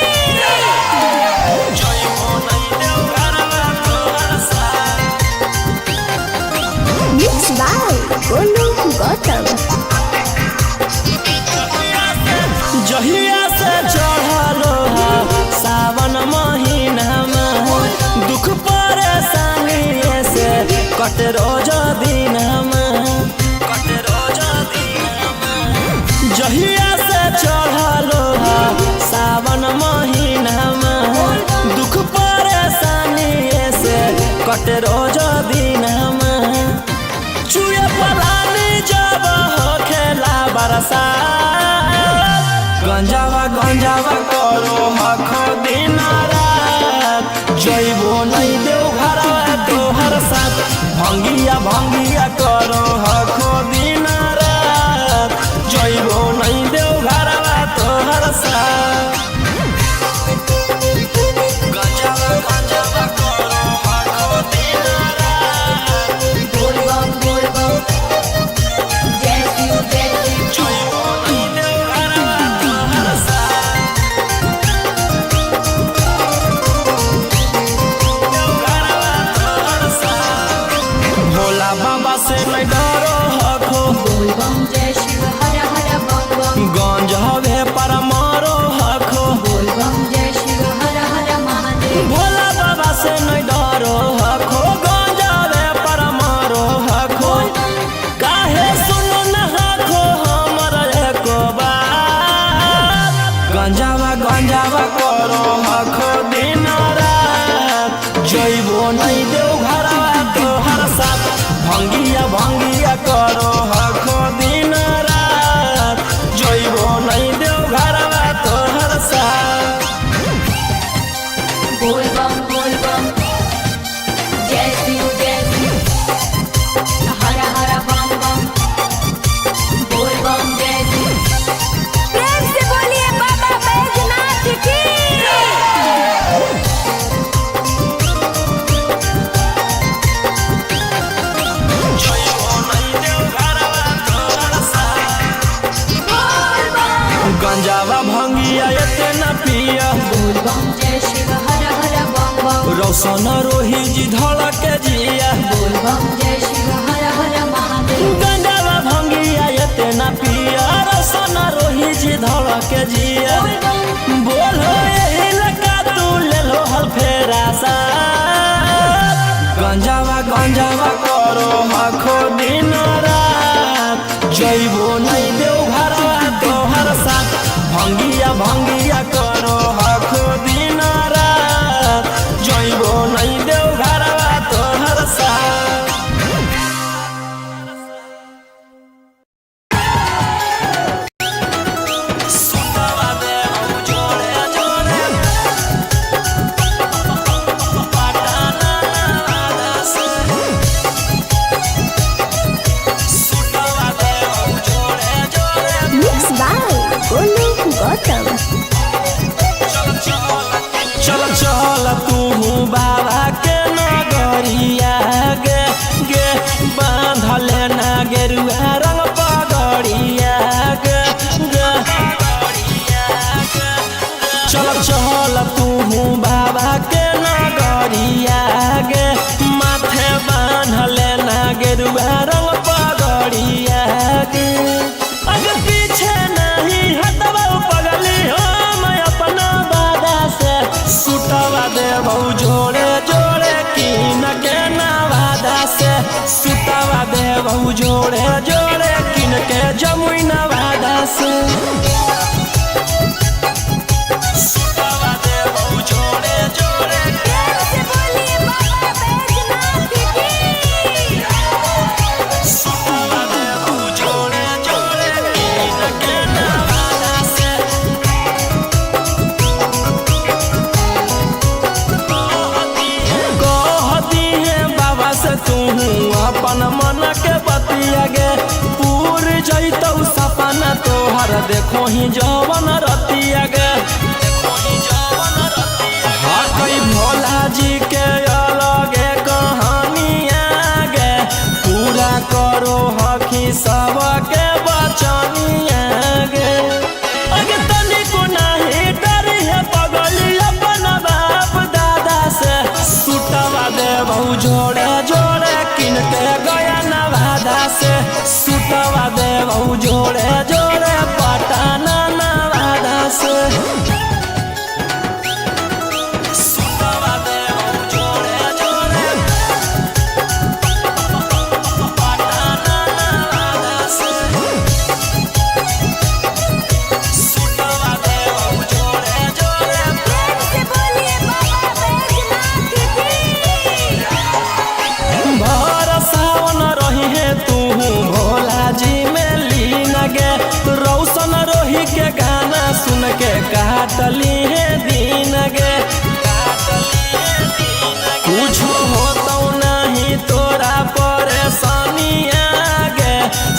गंजावा भंगिया एते न पिया। बोल बम जय शिव हर हर बम बम। रोशन रोही जी धड़क जिया। बोल बम जय शिव हर हर महादेव। गंजावा भंगिया एते न पिया, रोशन रोही जी धड़क जिया। बोल बम बोलो यही लगा तू ले लो हल फेरा सा। गंजावा गंजावा करो हखो दिन रात, जइबो नहीं देव घरवा तोहर साथ। भंगिया भंगिया करो हखो दिन रात, जइबो नहीं देव घरवा तोहर साथ। सुतवा देहु जोड़े जोड़े, पटना से। सुतवा देहु जोड़े जोड़े। Mix by Golu Gautam. चल चल तू बाबा के नगरिया गे गे, बांधल ना गेरुआ रंग पगड़िया गे गे। चल चल तू बाबा के नगरिया गे, माथे बांधल ना गेरुआ रंग पगड़िया गे। अगर पीछे नहीं हटबा पगली हो मैं अपना बाबा से। सुतवा देबौ जोड़े जोड़े कीन के नवादा से। सुतवा देबौ जोड़े जोड़े कीन के जमुई नवादा से। सुतवा देबौ जोड़े जोड़े। प्रेम से बोलिए बाबा बैजनाथ की। सुतवा देबौ जोड़े जोड़े कीन के नवादा से। कहती है बाबा से तू अपन मन के बतिया गे, पूर जैतौ सपना तोहर देखो ही जवन रतिया गे। हाँ कई भोला जी के अलगे कहानिया गे, पूरा करो हखी सबके बचनिया गे। अगे तनिको नाही डरी है पगली अपन बाप दादा से। सुतवा देबौ जोड़े जोड़े किन के गया नवादा से। सुतवा देबौ जोड़े जोड़े पटना नवादा से। सुतवा देबौ जोड़े जोड़े, पटना नवादा से। सुतवा देबौ जोड़े जोड़े। प्रेम से बोलिए बाबा बैजनाथ की। भर सावन रही है तू भोला जी में लीन गे, रौशन रोही के गाना सुन के काटली है दिन गे। कुछ होतौ नहीं तोरा परेशानिया गे,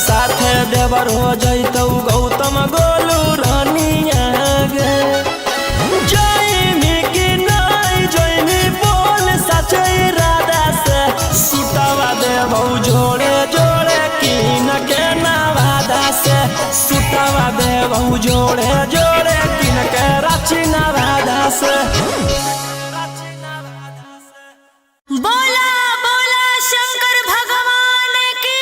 साथे देवर हो जैतौ गौतम गोलू रानिया गे। जइमी कि नहीं जइमी बोल सच इरादा से। सुतवा देबौ जोड़े जोड़े कीन के नवादा से। सुतवा देबौ जोड़े जोड़े कीन के रांची नवादा से। बोला बोला शंकर भगवान की।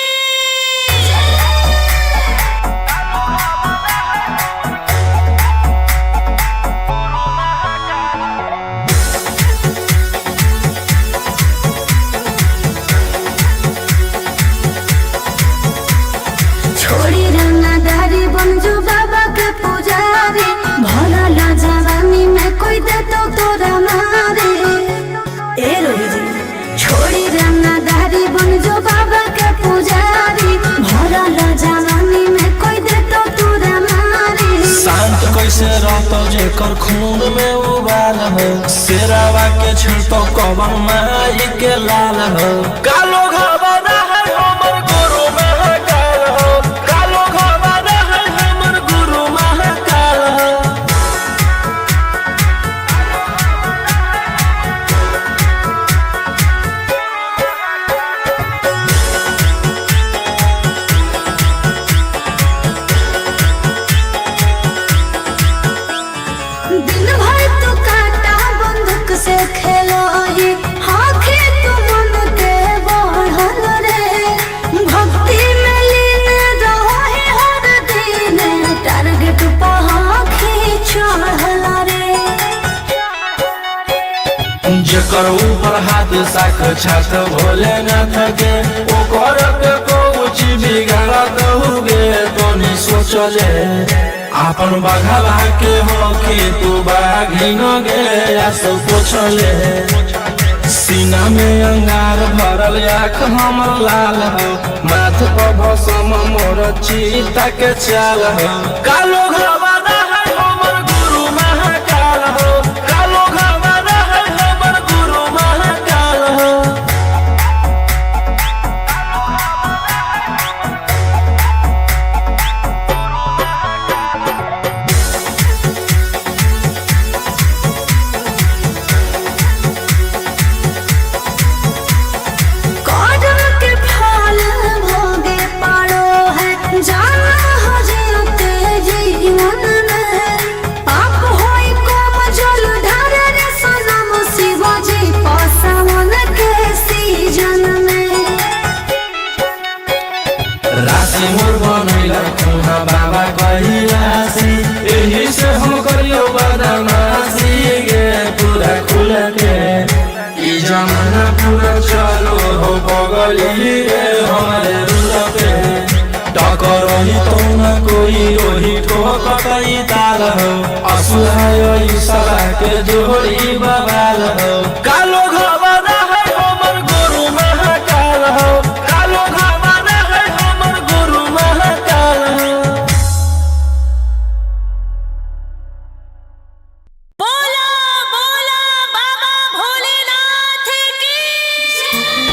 छोड़ी रंगदारी बन जो बाबा के पुजारी, भरल जवानी में कोई देतो तोरा मारे। ए रोही जी, छोड़ी रंगदारी बन जो बाबा के पुजारी, भरल जवानी में कोई देतो तोरा मारे। शांत कैसे रहतो जेकर खून में उबाल हो, शेरावा के छिड़तो कवन माई के लाल हो। कालो घावा है हमर गुरु महाकाल हो, कालो घावा है हमर गुरु महाकाल हो। जेकर ऊपर हाथ साक्षात भोलेनाथ के ओकर के कुछ बिगाड़त हुगे तनी सोचले आपन बघवा के होखी तू बाघिन गे आसो पोछले। सीना में अंगार भरल आँख हमर लाल हो माथ पर भसम मोर चीता के चाल हो कालो घबरा है हमर गुरु महाकाल हो कालो घबरा है हमर गुरु महाकाल हो। कर्म के फल भोगे पड़ो है जाना हो जियते जीवन में पाप होई कम जल ढारे रे सनम शिवजी पसावन के सीजन में। राशि मोर बनैला खुना बाबा कैलासी एही से हम करियो बदमाशी गे पूरा खुल के ई जमाना पूरा चलो हो बगली रे हमारे रूल पे टकर ही तो न कोई रोही ठोकतई ताल हो असुहाय ई सला के जोड़ी बबाल हो कालो घबरा है हमर गुरु महाकाल हो कालो घबरा है हमर गुरु महाकाल हो। बोला बोला बाबा भोलेनाथ की।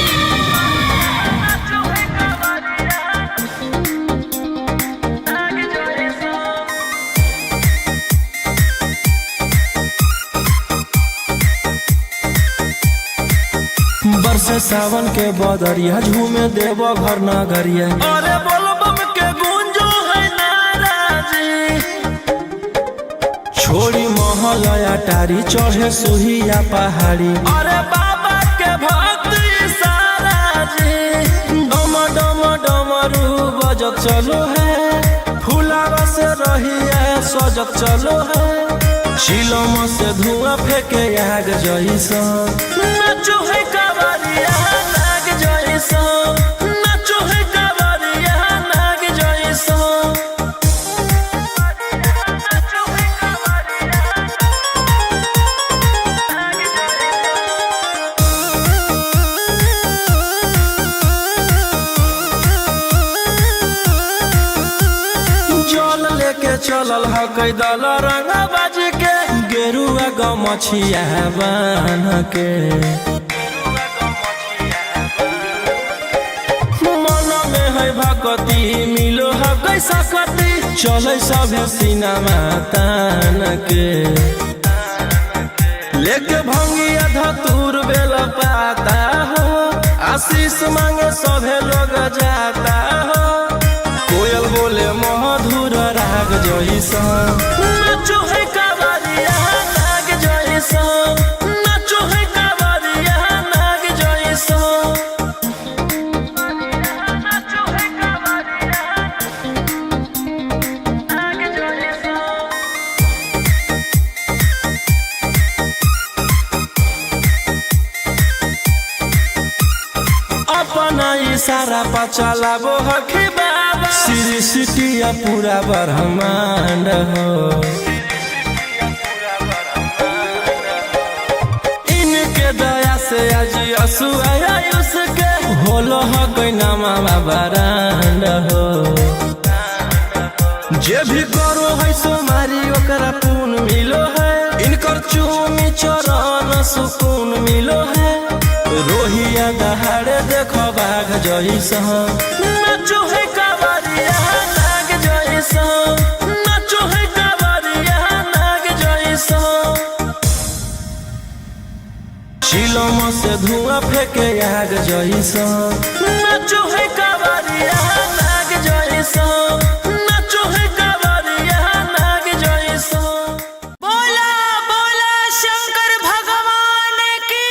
बरसे सावन के बदरिया झूमे देव घर नगरिया अरे बोल बम के गुंजो है नाराजी छोड़ी महलया टारी चढ़े सुहिया पहाड़ी अरे बाबा के भक्त सारा जी डम डम डमरू बजत चलो है फुलावा से रहिया सजत चलो है शिलम से धुआं फेंके आग जैसा नाचो है कांवरिया नाग जैसा नाचो है कांवरिया नाग जैसा। जल लेके चलल ह कैदल रंगबाज के गेरुआ गमछिया बान्ह के मन में है भक्ति मिलो ह कैसा कति चले सभे सिनेमा तान के लेके भंगिया धतूर बेल पाता हो आशीष मांगे सभे लोग जाता हो कोयल बोले मधुर राग जैसा नाचो है कांवरिया नाग जैसा नाचो है कांवरिया नाग जैसा। अपना इशारा पर चलाबो हखी बाबा सृष्टि पूरा ब्रह्मांड हो इनके दया से आज असुआ उसके होलो ह कोई नामा बारांड हो जे भी करो है सोमारी ओकरा पुण्य मिलो है इनकर चूमी चरण सुकून मिलो है रोहिया दहाड़े देखो बाघ जैसा नाचो है कांवरिया नाग जैसा नाचो है कांवरिया नाग जैसा। शिलम से धुआं फेंके आग जैसा नाचो है कांवरिया नाग जैसा नाचो है कांवरिया नाग जैसा। बोला बोला शंकर भगवान की।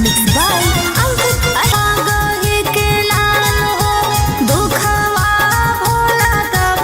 मिक्स बाय अंकित। आगही के लाल हो दुखवा भोला तब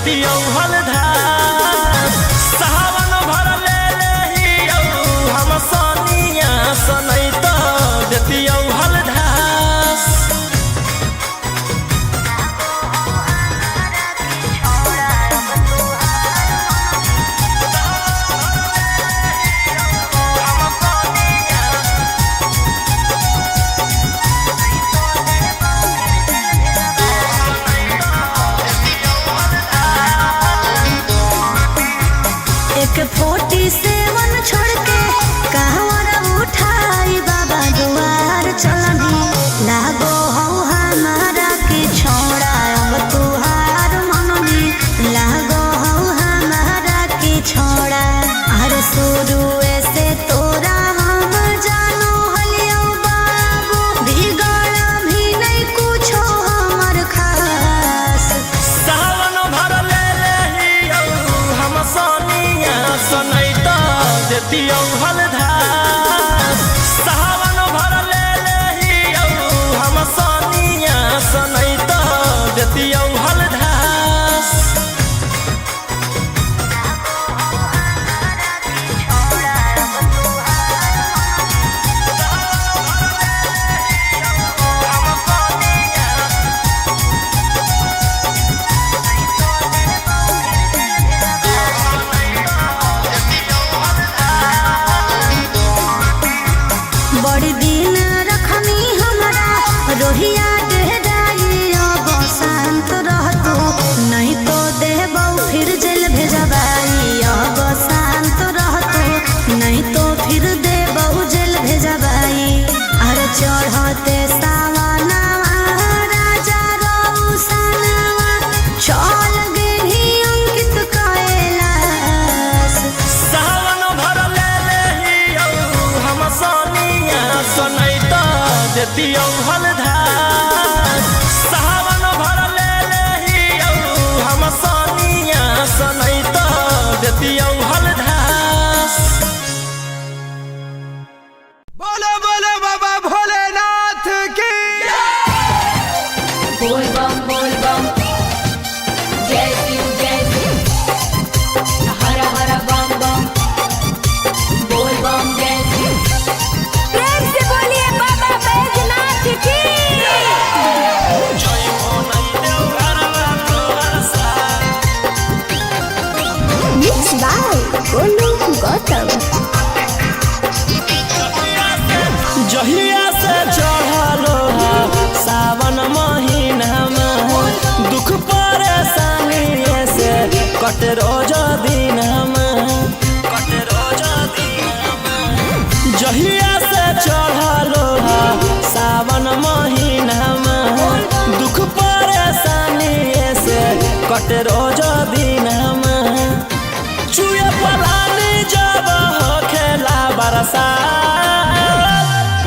देतियौ हलधास। सावन भर ले लेहियौ हम सोनिया सनै त देतियौ हलधास। एक 47 छोड़ के कहवर उठाई बाबा दुआर चलनी। लागो हौ हमारा के छोड़ा अब तुहार मननी। लागो हौ हमारा के छोड़ा हर शुरू से तोरा हम जानो हलियो बाबू बिगड़ भी नहीं कुछो हमर खास। सावन भर ले लेहियौ हम सोनिया सनै त देतियौ हलधास। सावन भर ले लेहियौ हम सोनिया सनै त देतियौ हलधास। बड़ी दिन रखनी हमरा रोहिया डेराई अब शांत रहतू नहीं तो देबौ फिर जेल भेजबाई। अब शांत रहतू नहीं तो फिर देबौ जेल भेजबाई। अरे चढ़ते सावनवा राजा रौसनवा चल गेही अंकित कैलाश। सावन भर ले लेहियौ हम सोनिया सनै त देतियौ हलधास। सावन भर ले लेहियौ हम सोनिया सनै त देतियौ हलधास। बोलो बोलो बाबा भोलेनाथ की। बोल बम बोल बम जय शिव जय शिव हर हर बम बम बोल बम जय शिव। प्रेम से बोलिए बाबा बैजनाथ की। Mix by Golu Gautam. जहिया से चढ़लो सावन महीना में दुख परेशानी से कट रोज दिन कट रोज दिन। जहिया से चढ़लो सावन महीना में दुख परेशानी से कट रोज दिन। चुए पलानी जब हो खेला बरसात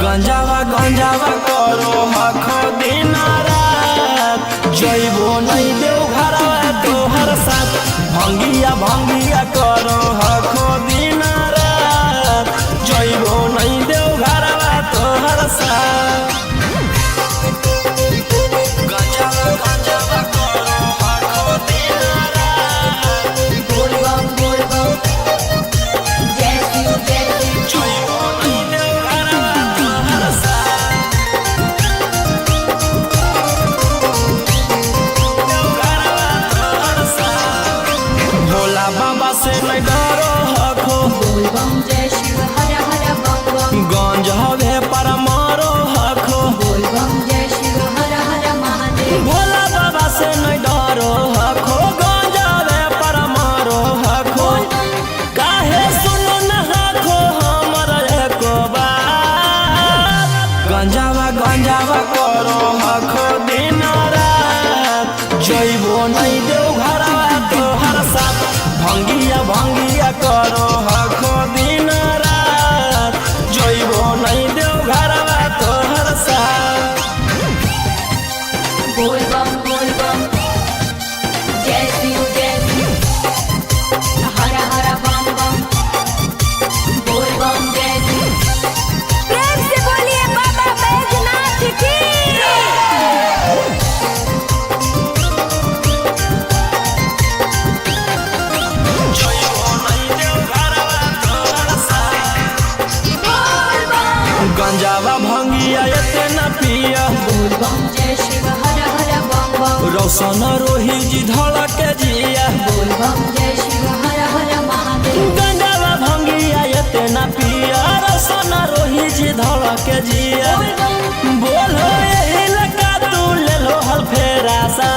गंजावा गंजावा करो हखो दिन रात जइबो नहीं देव घरवा तोहर साथ। भंगिया भंगिया करो हखो दिन रात जइबो नहीं देव घरवा तोहर साथ। गंजावा गंजावा करो हखो दिन रात बोल बम जय शिव जय शिव। जइबो नहीं देव घरवा तोहर साथ। भोला बाबा रोशन रोही जी धड़क जिया। बोल बम जय शिव हर हर महादेव। गंगावा भंगिया एते ना पिया, रोशन रोही जी धड़क जिया। बोलो यही लगा तू ले लो हल फेरा सा।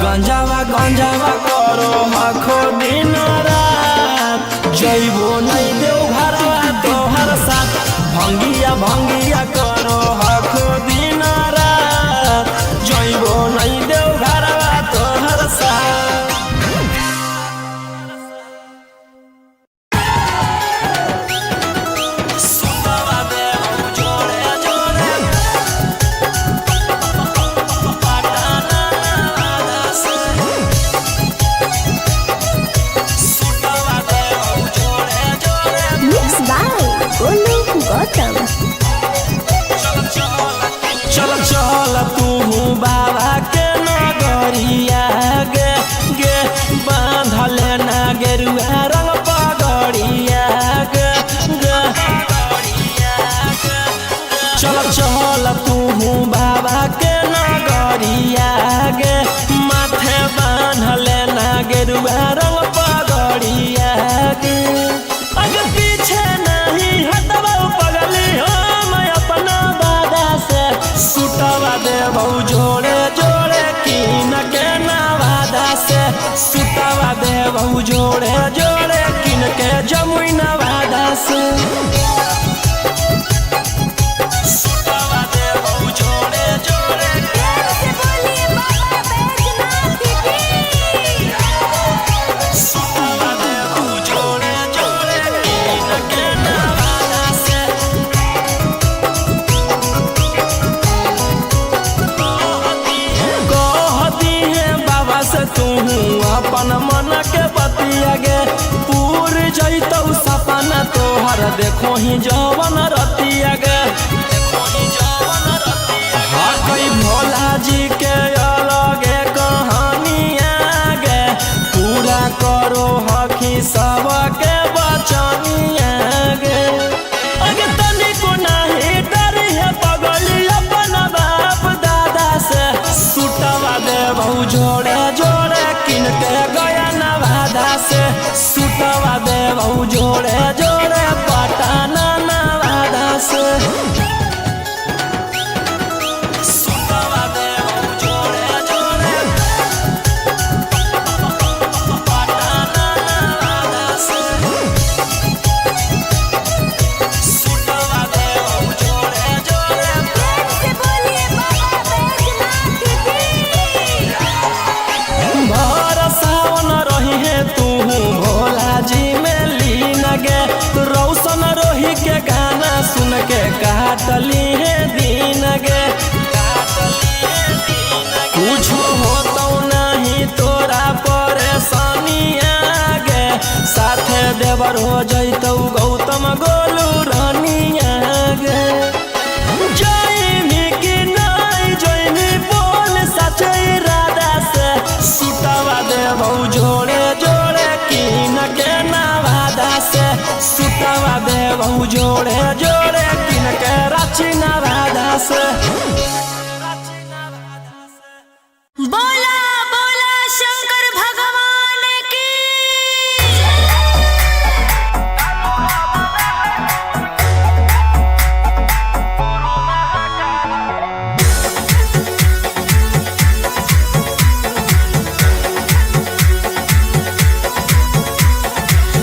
गंजावा गंजावा करो हखो दिन रात, जइबो नहीं देव घरवा तोहर साथ। भंगिया भंगिया करो हखो दिन रात, जइबो नहीं देव घरवा तोहर साथ। सुतवा देव जोड़े जोड़े पटाना से। सुतवा देव जोड़े जोड़े। Mix by Golu Gautam. चल चल तू बाबा के नगरिया गे गे, बांधल ना गेरुआ रंग पगड़िया गे गे। चल चल तू बाबा के नगरिया गे, माथे बांधल ना गेरुआ रंग पगड़िया गे। अगर पीछे नहीं हटबौ पगली हम अपना दादा से। सुतवा देबौ जोड़े जोड़े कीन के नवादा से। सुतवा देबौ जोड़े जोड़े कीन के जमुई नवादा से। सुतवा देबौ जोड़े जोड़े। प्रेम से बोलिए बाबा बैजनाथ की। सुतवा देबौ जोड़े जोड़े कीन के नवादा से। कहती है बाबा से तू अपन मन के बतिया गे, पूर जैतौ सपना तोहर देखो ही जवन रतिया गे। हाँ कई भोला जी के अलगे कहानिया गे, पूरा करो हखी सबके बचनिया गे। अगे तनिको नाही डरी है पगली अपन बाप दादा से। सुतवा देबौ जोड़े जोड़े किन के गया नवादा से। सुतवा देबौ जोड़े जोड़े पटाना नवादा से। सुतवा देबौ जोड़े जोड़े पटाना नवादा से। सुतवा देबौ जोड़े जोड़े। प्रेम से बोलिए बाबा बैजनाथ की। भर सावन रही है तू भोला जी में लीन गे, रौशन रोही के गाना सुन के काटली है दिन गे। कुछ होतौ नहीं तोरा परेशानी गे, साथे देवर हो जैतौ गौतम गोलू रानिया गे। जइमी कि नहीं जइमी बोल सच इरादा से। सुतवा देबौ जोड़े जोड़े कीन के नवादा से। सुतवा देबौ जोड़े जोड़े कीन के रांची नवादा से। बोला बोला शंकर भगवान की।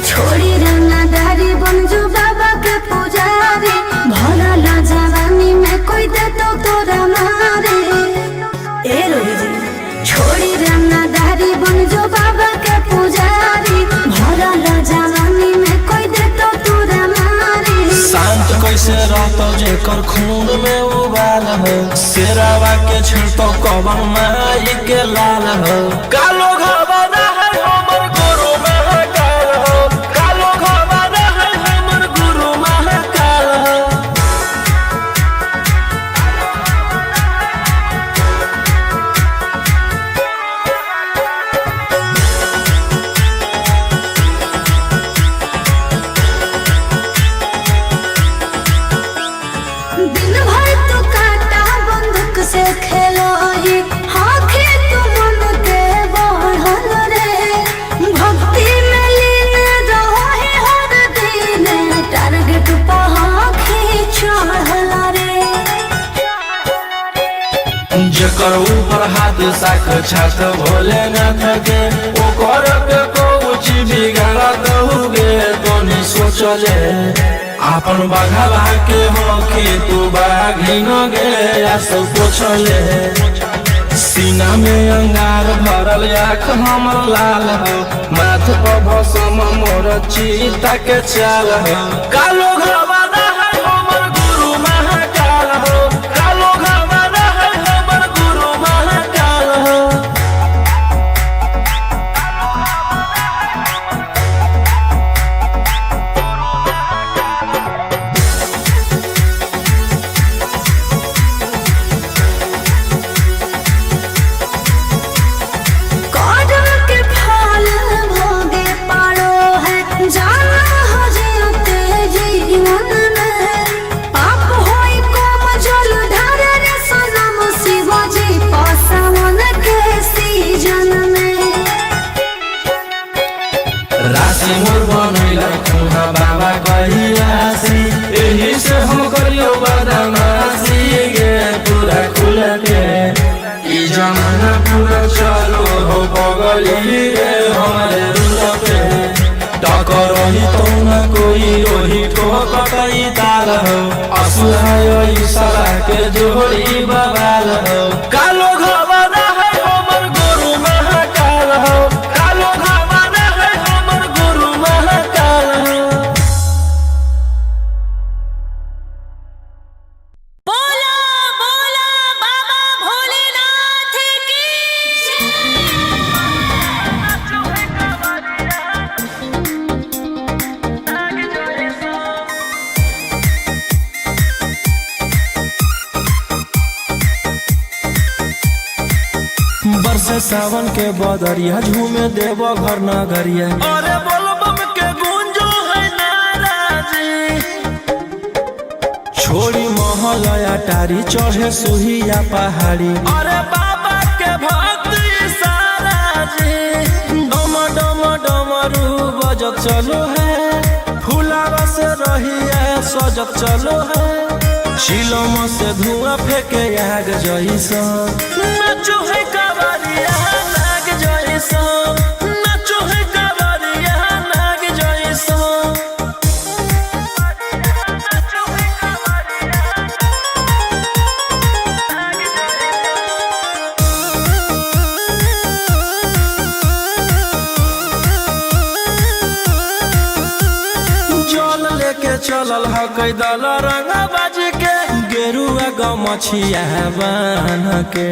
छोड़ी रंगदारी बन जो बाबा के पुजारी, भरल जवानी में कोई दे तो तोरा मारे। ए रोही जी, छोड़ी रंगदारी बन जो बाबा के पुजारी, भरल जवानी में कोई दे तो तोरा मारे। शांत कैसे रहतो जेकर खून में उबाल हो, शेरावा के छिड़तो कवन माई के लाल हो। कालो घबरा है हमर गुरु महाकाल हो, कालो घबरा है हमर गुरु महाकाल हो। दिन भर तू काटा बंदूक से खेलो ही। जेकर ऊपर हाथ साख छात भोलेनाथ के ओकर के कोची बिगाड़त हुगे तनी सोचले आपन बघवा के होखी तू बाघिन गे आस पोछले। सीना में अंगार भरल आँख हमर लाल हो माथ पर भसम मोर चीता के चाल हो कालो घबरा है हमर गुरु महाकाल हो कालो घबरा है हमर गुरु महाकाल हो। कौडर के फल भोगे पाड़ो है जाना हो जियते जीवन में पाप होई कोम जल ढारे रे सनम शिवजी पासवन के सीजन में। राशि मोर बनैला खुहा बाबा कहियासी एही से हम करियो बदमाशी गे पूरा खुल के ई जमाना पूरा चलो हो बगली रे हमारे रुल पे टकर रही तो न कोई रोही ठोकतई ताल हो असुहाय ई साला के जोड़ी बवाल हो कालो घबरा है हमर गुरु महाकाल हो कालो घबरा है हमर गुरु महाकाल हो। बोला बोला बाबा भोलेनाथ की। बरसे सावन के बदरिया झूमे देव घर नगरिया अरे बोल बम के गुंजो है नाराजी छोड़ी महलया टारी चढ़े सुहिया पहाड़ी अरे बाबा के भक्ति सारा जी डम डम डमरू बजत चलो है फुलावा से रहिया सजत चलो है शिलम से धुआं फेंके आग जैसा नाचो है कवरिया नाग जैसा नाचो है कवरिया नाग जैसा। जल लेके चलल हकै दल रंगा बाज के गेरुआ गमछिया बान्ह के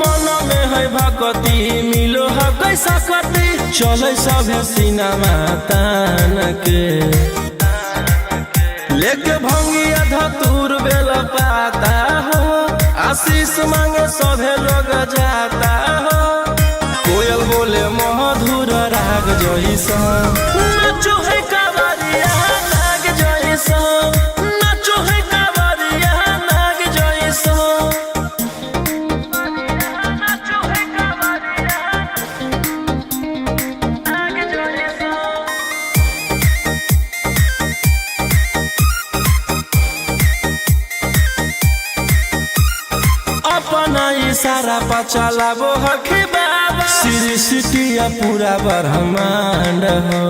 मन में है भगती मिलो हकै सकती चलै सभे सिनेमा तान के लेके भंगिया धतूर बेल पाता हो आशीष मांगे सभे लोग जाता हो कोयल बोले मधुर राग जैसा नाचो है कावरिया नाग जैसा नाचो है कावरिया नाग जैसा। अपना इशारा पर चलाबो हखी बाबा सृष्टि पूरा ब्रह्मांड हो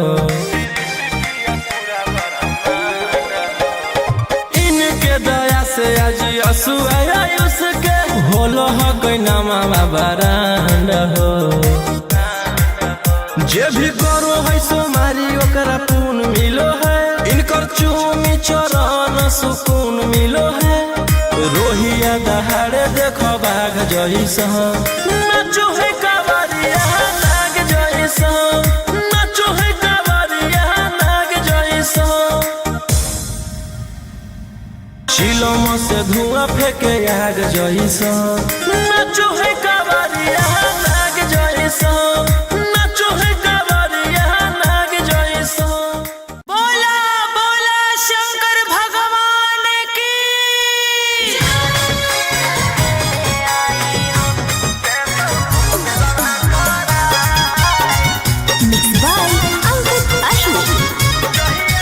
इनके दया से आज असुआ उसके होलो हकै नामा बारांड हो जे भी करो है सोमारी ओकरा पुण्य मिलो है इनकर चूमी चरण सुकून मिलो है रोहिया दहाड़े देखो बाघ जैसा नाचो है कावरिया नाग जैसा नाचो है कावरिया नाग जैसा। शिलम से धुआं फेंके आग जैसा नाचो है कावरिया नाग जैसा नाचो है कावरिया नाग जैसा। बोला बोला शंकर भगवान की। Mixed by Ankit Ashwin.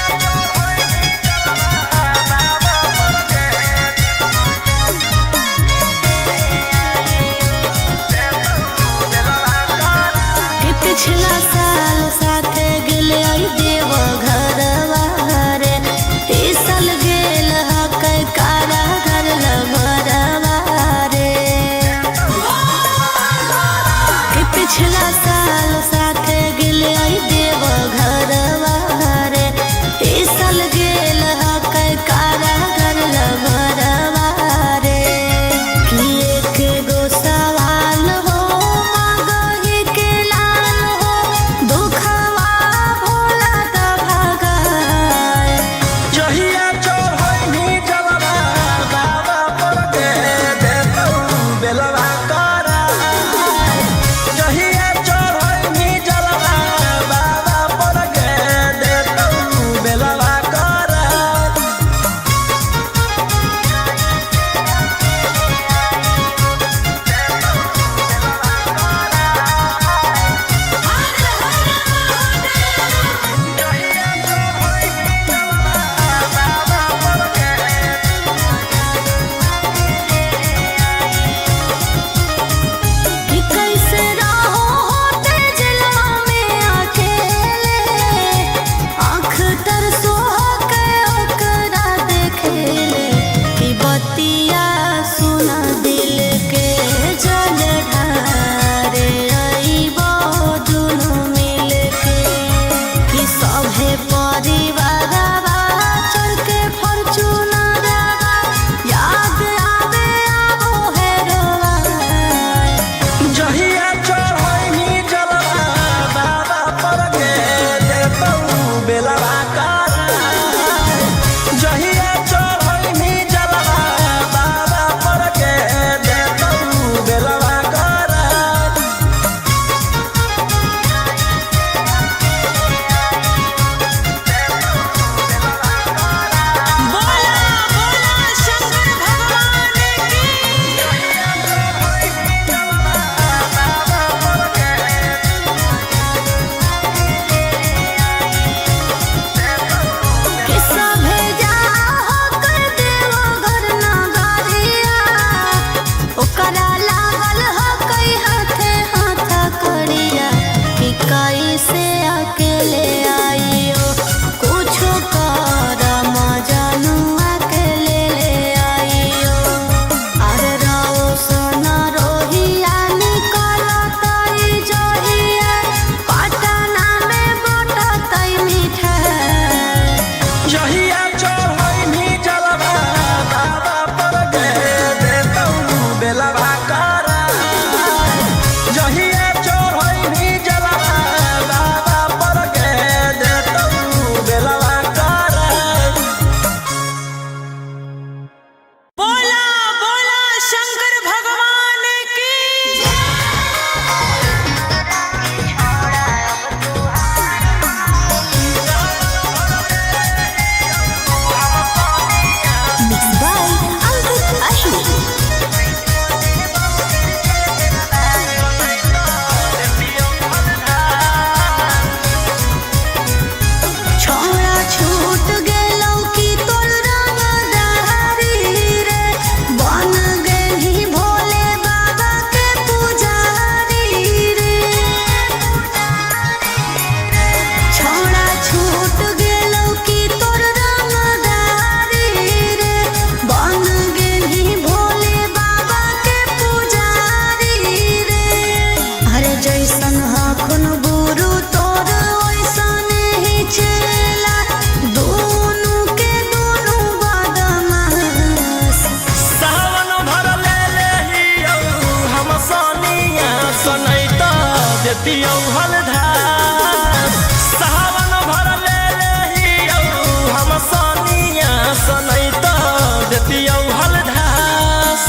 देतियौ हलधास। सावन भर ले लेहियौ हम सोनिया सनै त देतियौ हलधास।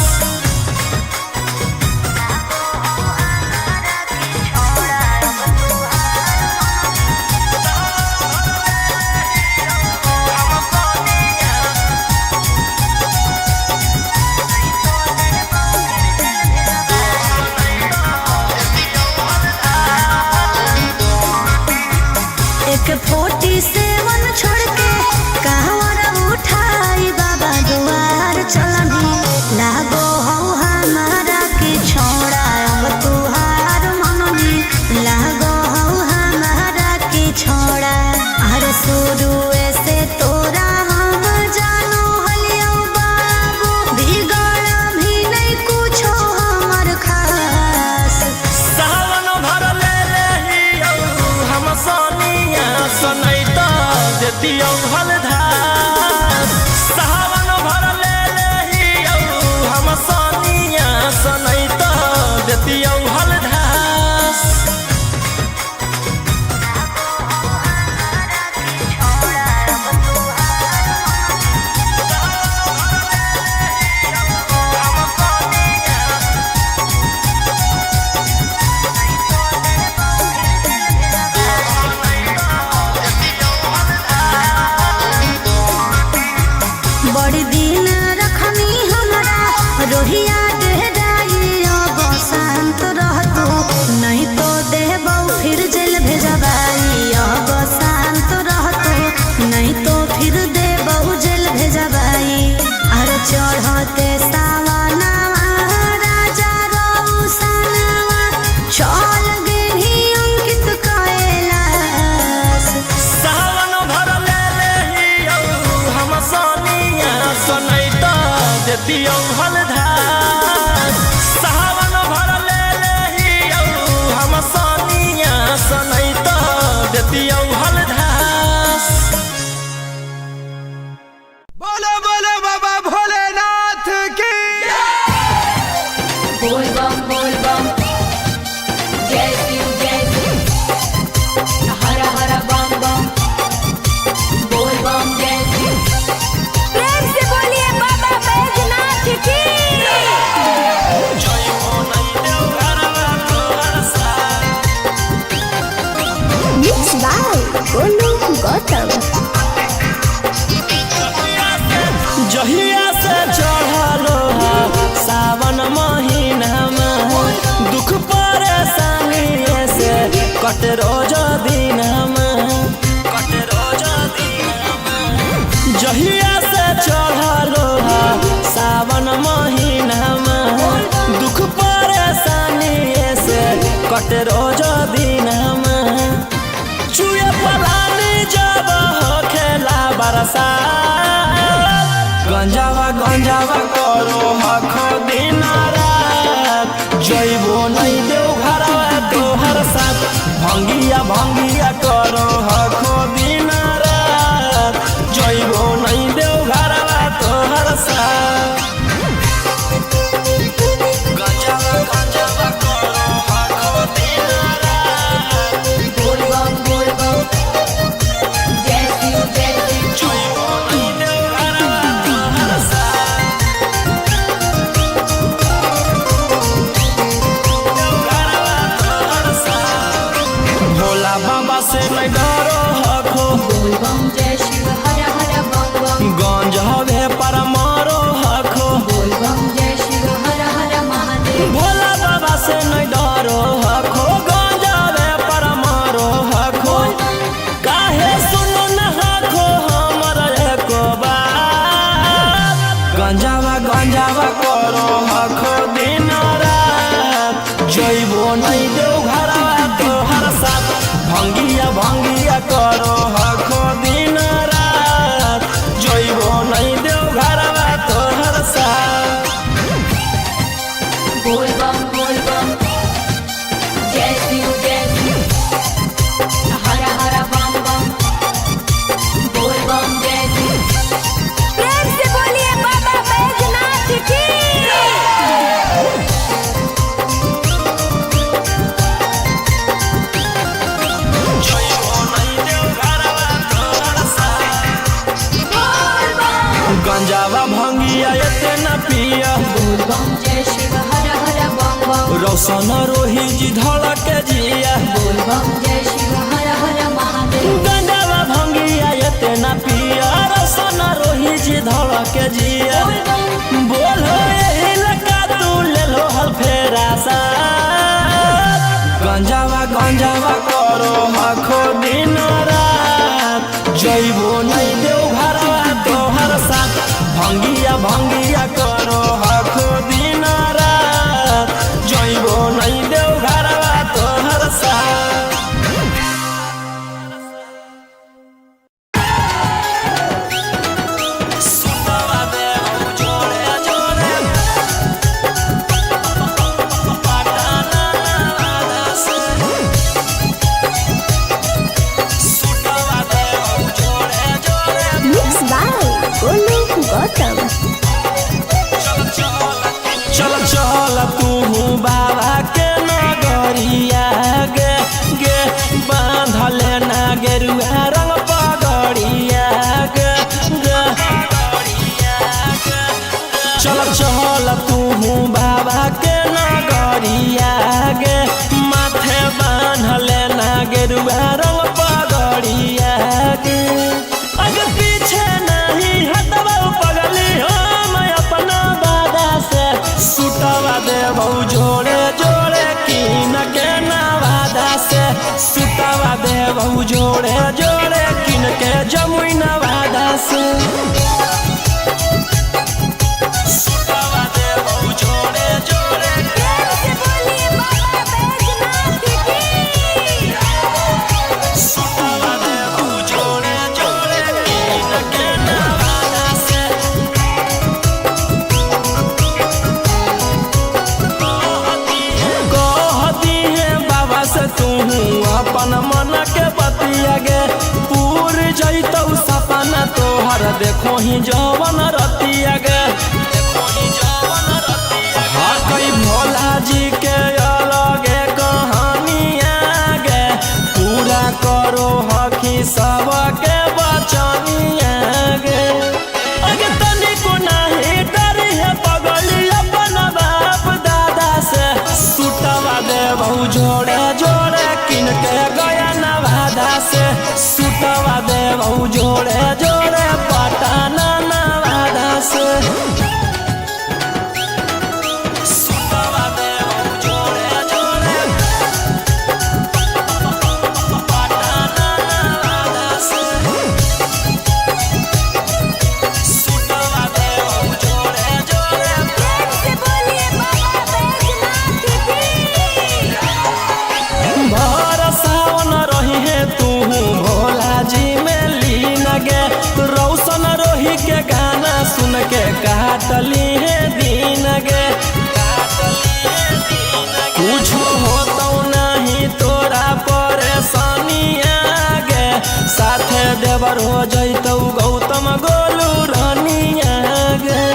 एक 47 छोड़ के कहवर उठाई बाबा दुआर चलनी। लागो हौ हमारा के छोड़ा अब तुहार मननी। लागो हौ हमारा के छोड़ा हर शुरू से तोरा हम जानो हलियौ बाबू। बिगड़ भी नहीं कुछो हमर खास। सावन भर ले लेहियौ हम सोनिया सनै त देतियौ हलधास। सावन भर ले लेहियौ हम सोनिया सनै त देतियौ हलधास। बड़ी दिन रखनी हमरा रोहिया डेराई। अब शांत रहतू नहीं तो देबौ फिर जेल भेजबाई। अब शांत रहतू नहीं तो फिर देबौ जेल भेजबाई। अरे चढ़ते सावनावा राजा रौसनवा चल गेली अंकित कैलाश। सावन भर ले लेहियौ हम सोनिया सनै त देतियौ हलधास। सावन भर ले लेहियौ हम सोनिया सनै त देतियौ हलधास। बोलो बोलो बाबा भोलेनाथ की। बोल बम बोल बम, जय शिव जय शिव, हर हर बम बम, बोल बम जय शिव। प्रेम से बोलिए बाबा बैजनाथ की। Mix by Golu Gautam. जहिया से चढ़लो हा सावन महीना में, दुख परेशानी से कट रोज दिन में, कट रोज दिन में। जहिया से चढ़लो हा सावन महीना में, दुख परेशानी से कट रोज दिन में। चुए पलानी जब हो खेला बरसात, गंजावा गंजावा करो हखो दिन रात। जइबो नहीं देव घरवा तोहर साथ, भंगिया भंगिया करो हखो दिन रात। जइबो नहीं देव घरवा तोहर साथ। गंजावा गंजावा करो हखो दिन रात। बोल बम बोल बम, जय शिव जय शिव, जइबो नहीं देव घरवा तोहर साथ। भोला बाबा से नहीं डरो हखो, बोल बम जय शिव, हर हर बम बम, गंज हवे पर मारो हखो। बोल बम जय शिव, हर हर महादेव, भोला बाबा से नहीं डरो हखो, गंज हवे पर मारो हखो। काहे सुनो न हखो हमर एको बात, गंजावा गंजावा करो हखो दिन रात। जइबो नहीं देव घरवा तोहर साथ, भंगिया भंगिया करो हखो दिन रात। जइबो नहीं देव घरवा तोहर साथ। बोल बम बोल बम, जय शिव जय शिव, हर हर बम बम, बोल बम जय शिव। प्रेम से बोलिए बाबा बैजनाथ की। गंजावा भंगिया एते न पिया। बोल बम जय शिव हर हर बम बम। रोशन रोही जी धड़क जिया। बोल बम जय शिव हर हर महादेव। गंजावा भंगिया एते न पिया, रोशन रोही जी धड़क जिया। बोल बम बोलो यही लगा तू ले लो हल फेरा सा। गंजावा गंजावा करो हखो दिन रात, जइबो नहीं देव घरवा तोहर साथ। भंगिया भंगिया करो हखो दिन रात, जइबो नहीं देव घरवा तोहर साथ। सुतवा देव जोड़े जोड़े पटाना से। सुतवा देव जोड़े जोड़े। Mix by Golu Gautam. चल चल तू बाबा के नगरिया गे गे, बांधल ना गेरुआ रंग पगड़िया गे गे। चल चल तू बाबा के नगरिया गे, माथे बांधल ना गेरुआ रंग पगड़िया गे। अगर पीछे नहीं हटबौ पगली हम अपना दादा से। सुतवा देबौ जोड़े जोड़े कीन के नवादा से। सुतवा देबौ जोड़े जोड़े कीन के जमुई नवादा से। सुतवा देबौ जोड़े जोड़े। प्रेम से बोलिए बाबा बैजनाथ की। सुतवा देबौ जोड़े जोड़े कीन के नवादा से। कहती है बाबा से तू अपन मन के बतिया गे, पूर जैतौ सपना तोहर देखो ही जवन रतिया गे। हाँ कई भोला जी के अलगे कहानिया गे, पूरा करो हखी सबके बचनिया गे। अगे तनिको नाही डरी है पगली अपन बाप दादा से। सुतवा देबौ जोड़े जोड़े किन के गया नवादा से। सुतवा देबौ जोड़े जोड़े पटाना नवादा से। सुतवा देबौ जोड़े जोड़े पटाना नवादा से। सुतवा देबौ जोड़े जोड़े। प्रेम से बोलिए बाबा बैजनाथ की। भर सावन रही है तू भोला जी में लीन गे, रौशन रोही के गाना सुन के काटली है दिन गे। कुछ होतौ नहीं तोरा परेशानी गे, साथे देवर हो जैतौ गौतम गोलू रानिया गे।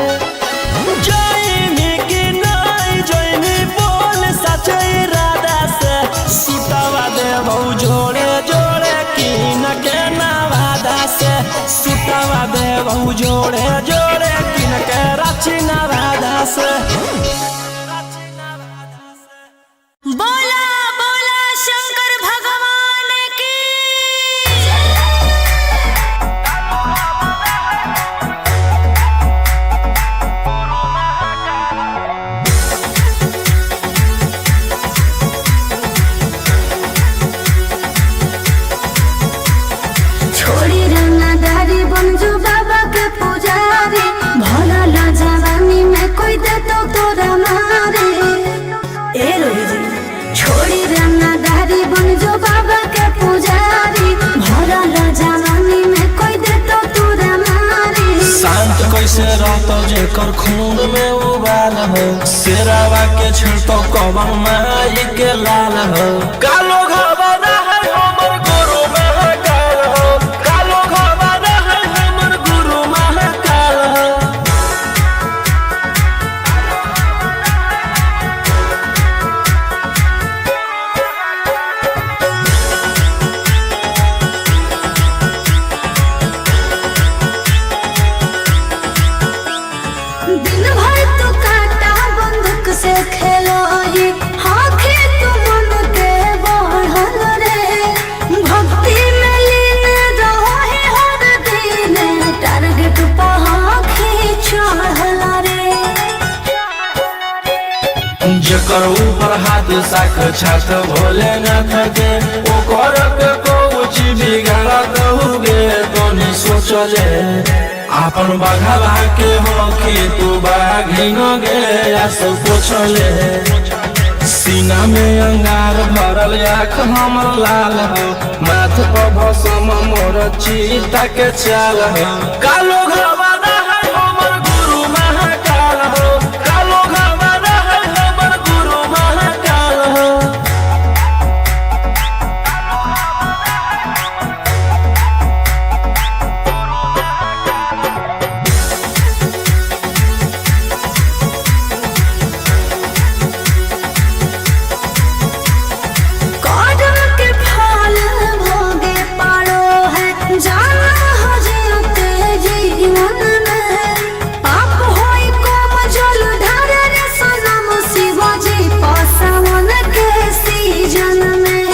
जइमी कि नहीं जइमी बोल सच इरादा से। सुतवा देबौ जोड़े जोड़े कीन के नवादा से। सुतवा देबौ जोड़े जोड़े कीन के रांची नवादा से। बोला बोला शंकर भगवान की। छोड़ी रंगदारी बन जो बाबा के पुजारी, भला ला जवानी में कोई दे तो तोरा मारे। ए रोही जी छोड़ी रंगदारी बन जो बाबा के पुजारी, भला ला जवानी में कोई दे तो तोरा मारे। शांत कैसे रहतो जेकर खून में उबाल हो, शेरावा के छिड़तो कवन माई के लाल हो। कालो घबरा है हमर गुरु महाकाल हो, कालो घबरा है हमर गुरु महाकाल हो। दिन भर तू काटा बंदूक से खेलोही, आंखें तू मन के बढ़ल रे। भक्ति में लीन रहे हर दिन, टारगेट पर आंखें चढ़ल रे। जकर ऊपर हाथ साख छात भोलेनाथ के, ओकर के कोच बिगाड़त हुगे तनी सोचले। आपन बघवा के होखी तू बाघिन गे आस पोछले। सीना में अंगार भरल आँख हमर लाल हो, माथ पर भसम मोर चीता के चाल हो। कालो घबरा है हमर गुरु महाकाल हो, कालो घबरा है हमर गुरु महाकाल हो। कर्म के फल भोगे पड़ो है, जाना हो जीते जीवन में। पाप होई कम जल ढारे रे सनम, शिवाजी पासवन के सीजन में।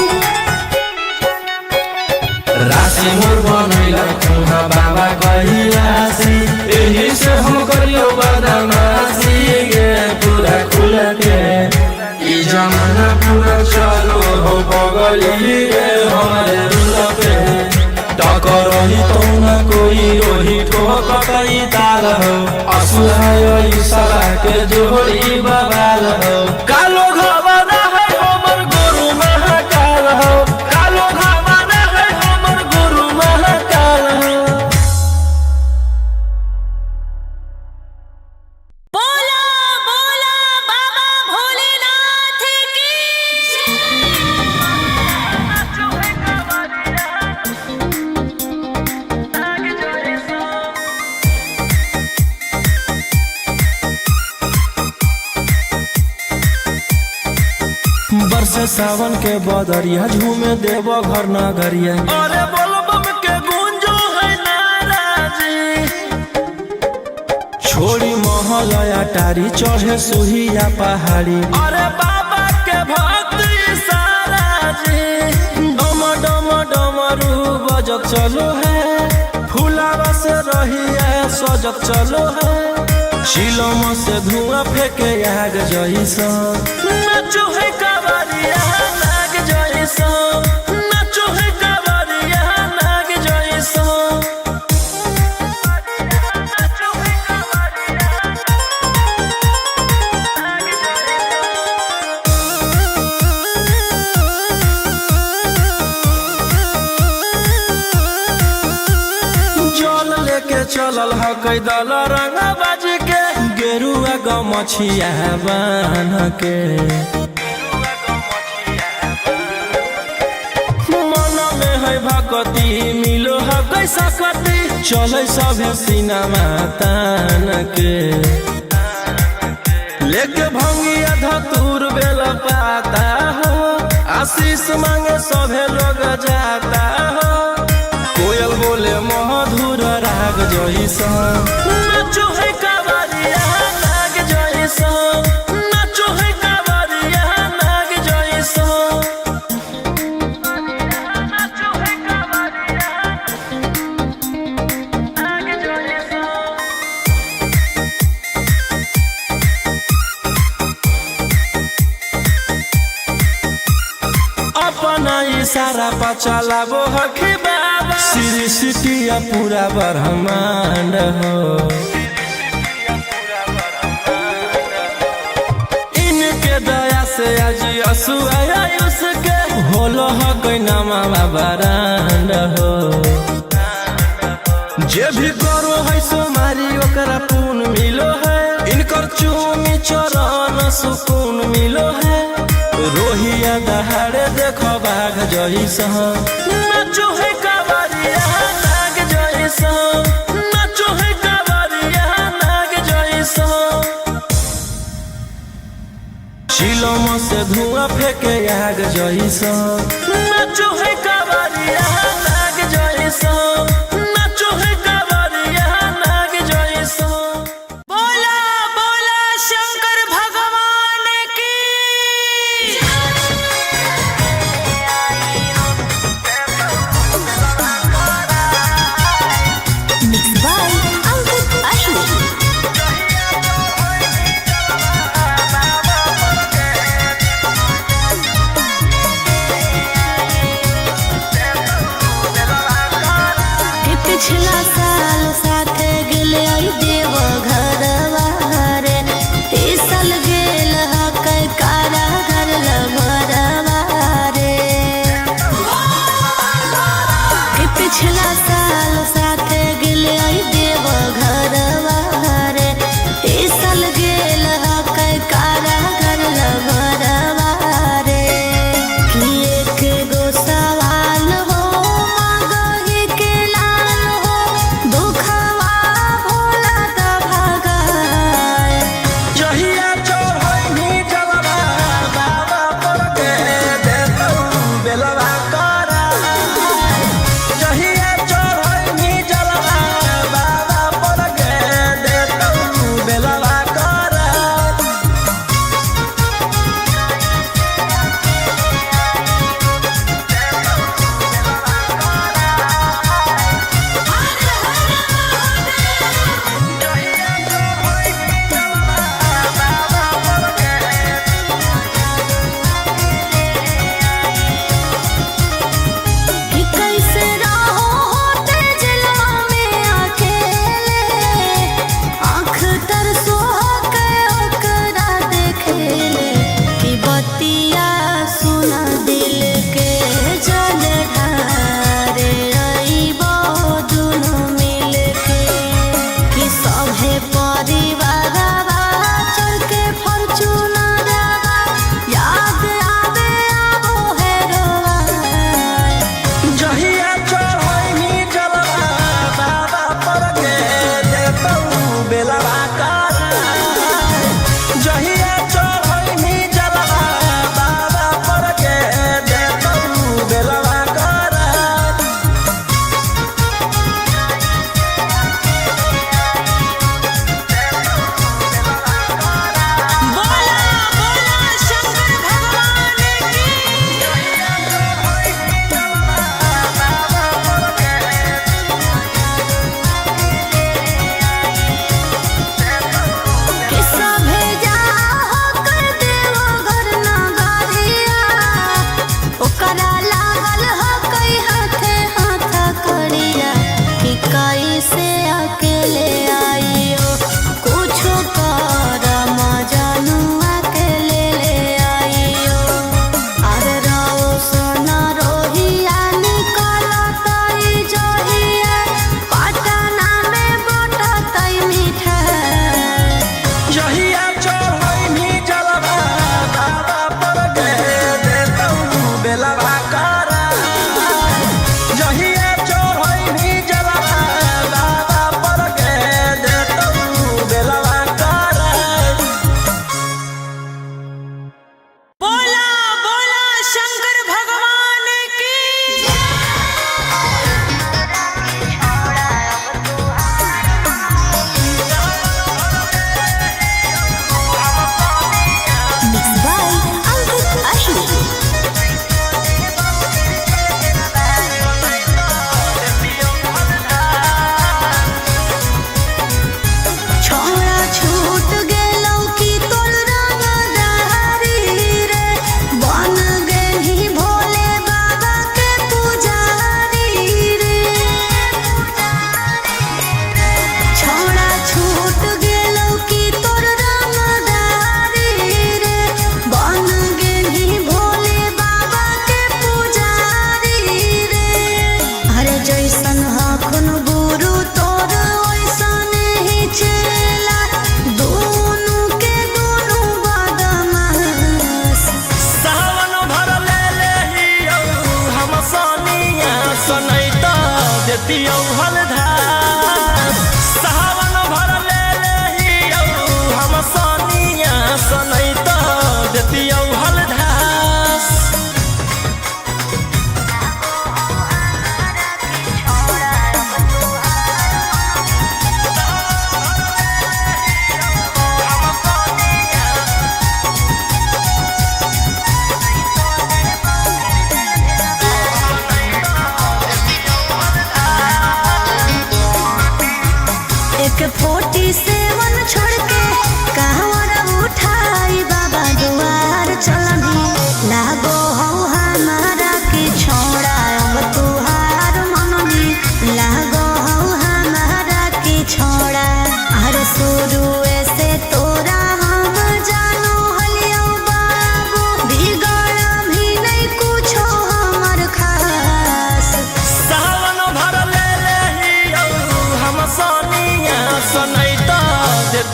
राशि मोर बनैला तुहा बाबा कहिलासी, एही से हम करियो बदमाशी गे पूरा खुल के। ई जमाना पूरा चलो हो बगली रे हमारे रुल पे, टकर रही तो ना कोई रोही ठोकतई ताल हो। असुहाय ई साला के जोड़ी बवाल हो, कालो घबरा है हमर गुरु महाकाल हो, कालो घबरा है हमर गुरु महाकाल हो। बोला बोला बाबा भोलेनाथ की। बरसे सावन के बदरिया झूमे देव घर नगरिया, अरे बोल बम के गुंजो है नाराजी। छोड़ी महलया टारी चढ़े सुहिया पहाड़ी, अरे बाबा के भक्ति सारा जी। डम डम डमरू बजत चलो है, फुलावा से रहिया सजत चलो है। शिलम से धुआं फेंके आग जैसा, नाचो है कांवरिया नाग जैसा, नाचो है कांवरिया नाग जैसा। जल लेके चलल ह कैदल रंगबाज के, गेरुआ गमछिया बान्ह के। मन में है भगती मिलो ह कैसा कति, चले सभे सिनेमा तान के। लेके भंगिया धतूर बेल पाता हो, आशीष मांगे सभे लोग जाता हो। कोयल बोले मधुर राग जैसा, नाचो है कांवरिया नाग जैसा, नाचो है कांवरिया नाग जैसा। अपना इशारा पर चलाबो हखी बाबा, सृष्टि पूरा ब्रह्मांड हो। इनके दया से आज असुआ उसके होलो हकै नामा बरांड हो। जे भी करो है सोमारी ओकरा पुण्य मिलो है, इनकर चूमी चरण सुकून मिलो है। रोहिया दहाड़े देखो बाघ जैसा, नाचो है कांवरिया नाग जैसा, नाचो है कांवरिया नाग जैसा। शिलम से धुआं फेंके आग जैसा, नाचो है कांवरिया नाग जैसा, नाचो है कांवरिया नाग जैसा। बोला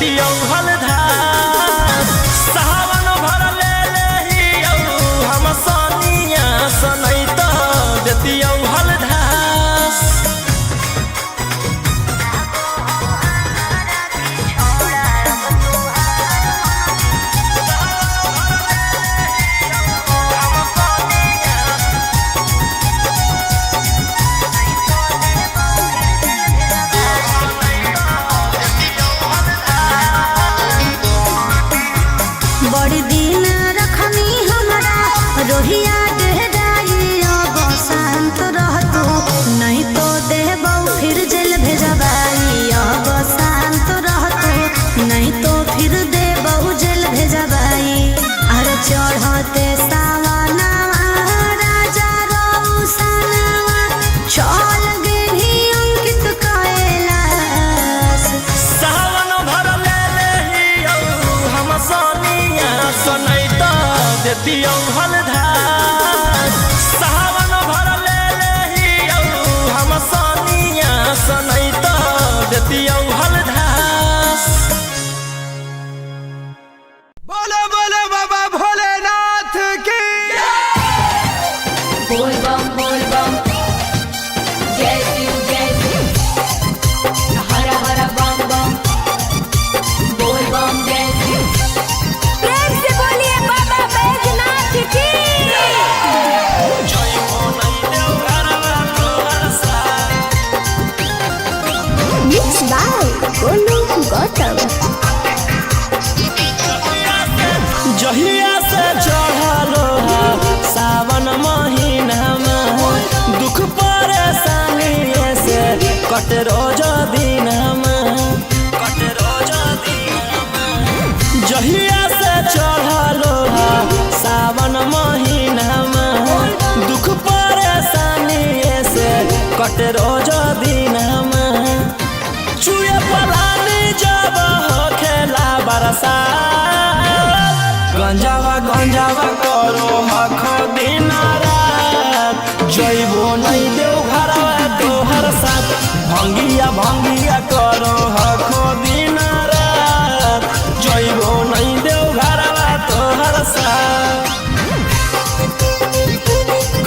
देतियौ हलधास। सावन भर ले लेहियौ हम सोनिया सनै त देतियौ हलधास। बड़ी दिन रखनी हमरा रोहिया डेराई, अब शांत रहतू नहीं तो देबौ फिर जेल भेजबाई। अब शांत रहतू नहीं तो फिर देबौ जेल भेजबाई। अरे चढ़ते सावनावा राजा रौसनावा, चल गेली अंकित कैलाश। सावन भर ले लेहियौ हम सोनिया सनै त देतियौ हलधास। सावन भर ले लेहियौ हम सोनिया सनै त देतियौ हलधास। बोलो बोलो बाबा भोलेनाथ की। बोल बम बोल बम, जय शिव जय शिव, हर हर बम बम, बोल बम जय शिव। प्रेम से बोलिए बाबा बैजनाथ की। Mix by Golu Gautam. जहिया से चढ़लो सावन महीना में दुख परेशानी से कट रोज दिन कट रोज दिन। जहिया से चढ़लो सावन महीना में दुख परेशानी से कट रोज दिन। चुए पलानी जब हो खेला बरसात, गंजावा गंजावा करो हखो दिन रात, जइबो नहीं देव घरवा तोहर साथ। भंगिया भंगिया करो हखो दिन रात, जइबो नहीं देव घरवा तोहर साथ।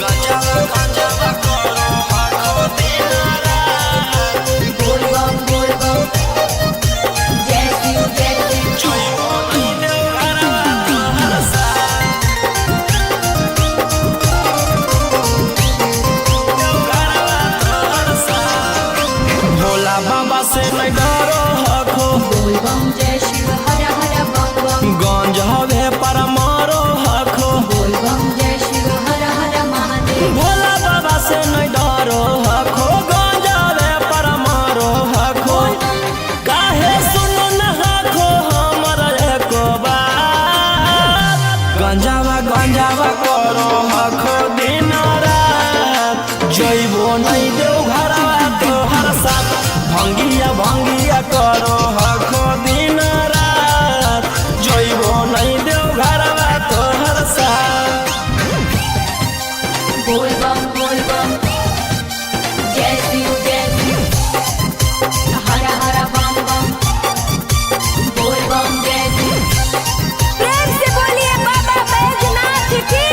गंजावा गंजावा करो हखो दिन रात, बोल बम बोल बम, जय शिव जय शिव, जइबो नहीं देव घरवा तोहर साथ। भोला बाबा से नहीं डरो हखो, बोल बम जय शिव, हर हर बम बम, गंज हवे पर मारो हखो। बोल बम जय शिव, हर हर महादेव, भोला बाबा से नहीं डरो हखो, गंज हवे पर मारो हखो। काहे सुनो न हखो हमर एको बात, गंजावा गंजावा करो हखो दिन रात, जइबो नहीं देव घरवा तोहर साथ। भंगिया भंगिया करो हखो दिन रात, जइबो नहीं देव घरवा तोहर साथ। बोल बम बोल बम, जय शिव जय शिव, हर हर बम बम, बोल बम जय शिव। प्रेम से बोलिए बाबा बैजनाथ की।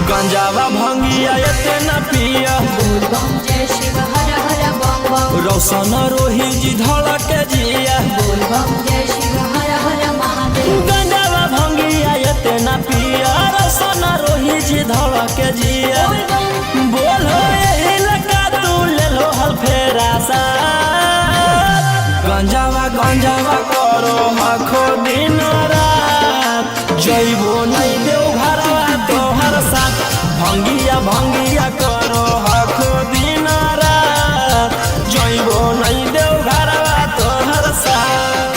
गंजावा भंगिया एते न पिया, बोल बम जय शिव, हर हर बम बम, रौशन रोही जी धड़क जिया। बोल बम जय शिव, हर हर महादेव, गंजावा भंगिया एते न पिया, रौशन रोही जी धड़क जिया। बोलो यही लगा तू ले लो हल फेरा सा, गंजावा गंजावा करो हखो दिन रात, जइबो नहीं देव घरवा तोहर साथ। भंगिया भंगिया करो हखो दिन रात, जइबो नहीं देव घरवा तोहर साथ।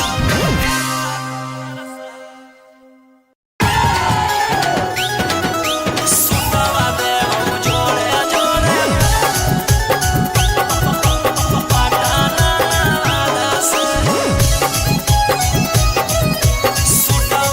सुतवा देबौ जोड़े जोड़े पटाना से, सुतवा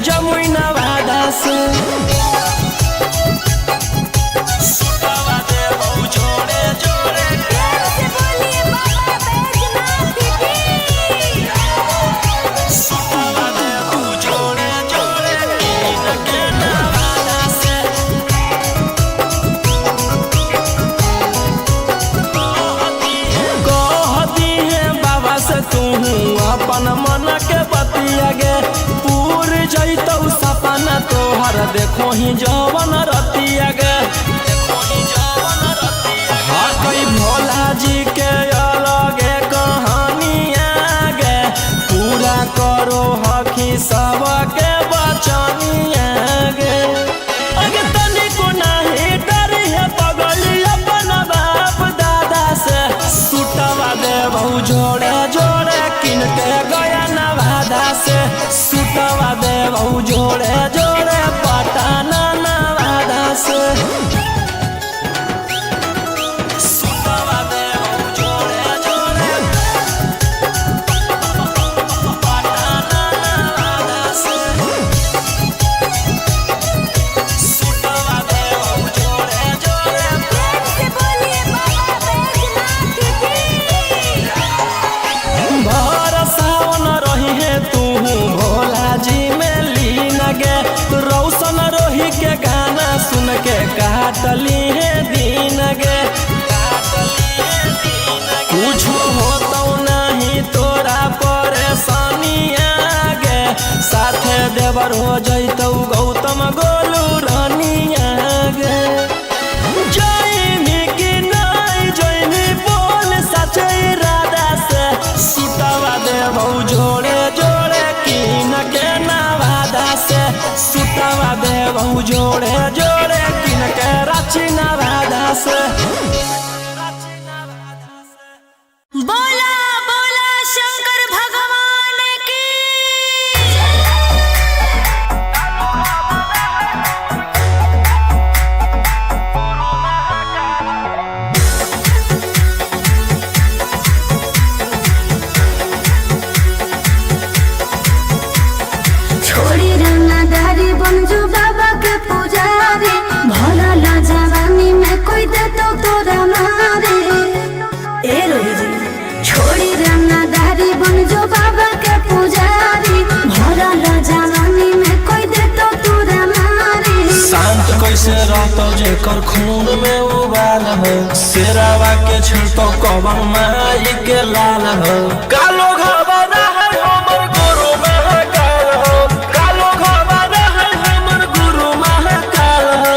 जमुई नवादा से। सुतवा देबौ जोड़े जोड़े। प्रेम से बोलिए बाबा बैजनाथ की। सुतवा देबौ जोड़े जोड़े कीन के नवादा से। कहती है बाबा से तू अपन मन के बतिया गे, पूर जैतौ सपना तोहर देखो ही जवन रतिया गे। हाँ कई भोला जी के अलगे कहानी गे, पूरा करो हखी सबके बचनिया गे। अगे तनिको नाही डरी है पगली अपन बाप दादा से। सुतवा देबौ जोड़े जोड़े किन के गया नवादा से। सुतवा देबौ जोड़े जोड़े पटना नवादा से। सुतवा देबौ जोड़े जोड़े पटना नवादा से। सुतवा देबौ जोड़े जोड़े। प्रेम से बोलिए बाबा बैजनाथ की। भर सावन रही है तू भोला जी में लीन गे, रौशन रोही के गाना सुन के काटली है दिन गे। कुछ होतौ नहीं तोरा परेशानी गे, साथे देवर हो जैतौ गौतम गोलू रानिया गे। जैनी कि नहीं जैनी बोल सचे इरादा से। सुतवा देबौ जोड़े जोड़े कीन के नवादा से। सुतवा देबौ जोड़े जोड़े कीन के रांची नवादा से। बोला बोला शंकर भगवान की। छोड़ी रंगदारी बन जो बाबा के पुजारी, भला ला जवानी में कोई दे तो तोरा मारे। ए रोही जी, छोड़ी रंगदारी बन जो बाबा के पुजारी, भला ला जवानी में कोई दे तो तोरा मारे। शांत कैसे रहतो जेकर खून में उबाल हो, शेरावा के छिड़तो कवन माई के लाल हो। कालो घबरा है हमर गुरु महाकाल हो, कालो घबरा है हमर गुरु महाकाल हो।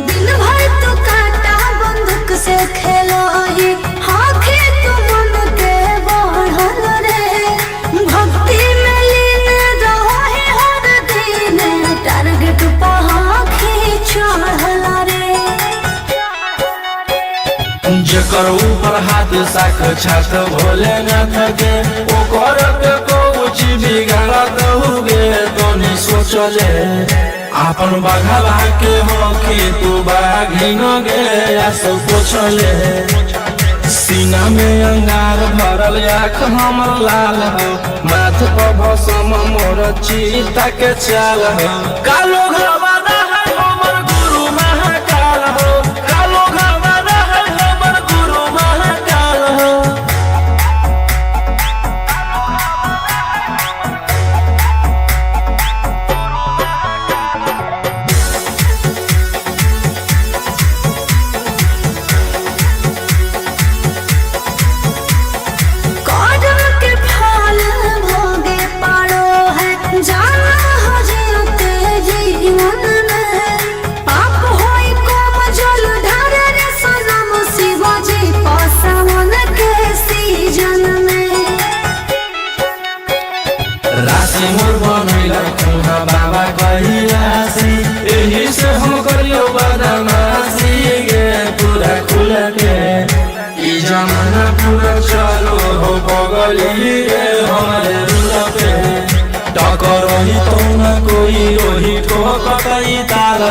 दिन भर तू काटा बंदूक से खेलो ही, आंखें तू मन के बढ़ल रे। भक्ति में लीन रहो ही हर दिन, टारगेट पर आंखें चढ़ल रे। जेकर ऊपर हाथ साख छात भोलेनाथ के, ओकर के कुछ बिगाड़त हुगे तनी सोचले। आपन बघवा के होखी तू बाघिन गे आसो पोछले। सीना में अंगार भरल आँख हमर लाल हो, माथ पर भसम मोर चीता के चाल हो। कालो घबरा है हमर गुरु महाकाल हो, कालो घबरा है हमर गुरु महाकाल हो। कर्म के फल भोगे पड़ो है, जाना हो जियते जीवन।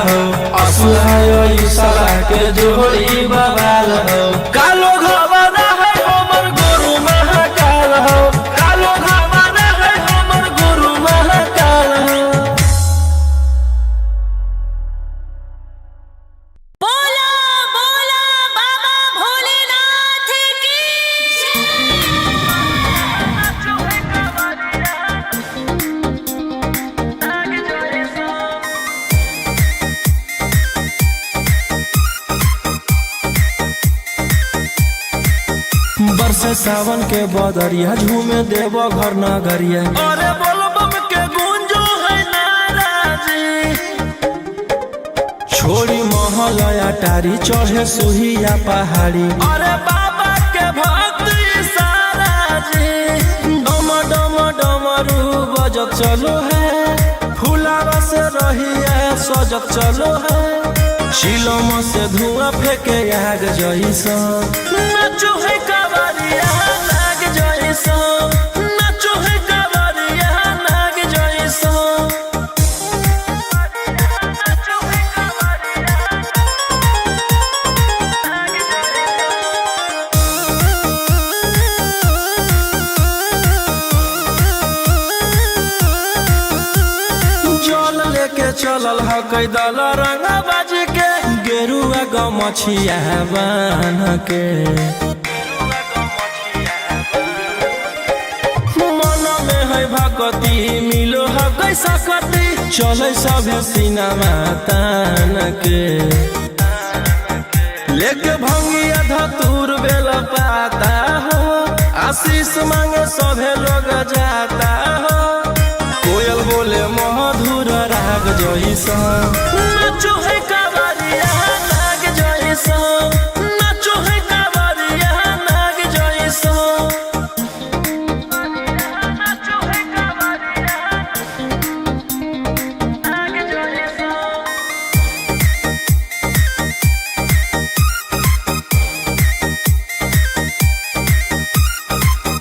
हो। असुहाय साला के जोड़ी बवाल हो। कालो घबरा है हमर गुरु महाकाल हो। कालो घबरा है हमर गुरु महाकाल हो। बोला बोला बाबा भोलेनाथ की। बरसे सावन के बदरिया झूमे देव घर नगरिया। अरे बोल बम के गुंजो है नाराजी। छोड़ी महलया टारी चढ़े सुहिया पहाड़ी। अरे बाबा के भक्त सारा जी। डम डम डमरू बजत चलो है, फुलावा से रहिया सजत चलो है। शिलम से धुआं फेंके आग जैसा नाचो है कांवरिया नाग जैसा। नाचो है कांवरिया नाग जैसा। जल लेके चलल ह कैदल रंगबाज के, गेरुआ गमछिया बान्ह के। मन में है भक्ति मिलो ह कैसा कति, चले सभे सिनेमा तान के। लेके भंगिया धतूर बेल पाता हो, आशीष मांगे सभे लोग जाता हो। कोयल बोले मधुर राग जैसा नाचो है कांवरिया नाग जैसा। नाचो है कांवरिया नाग जैसा।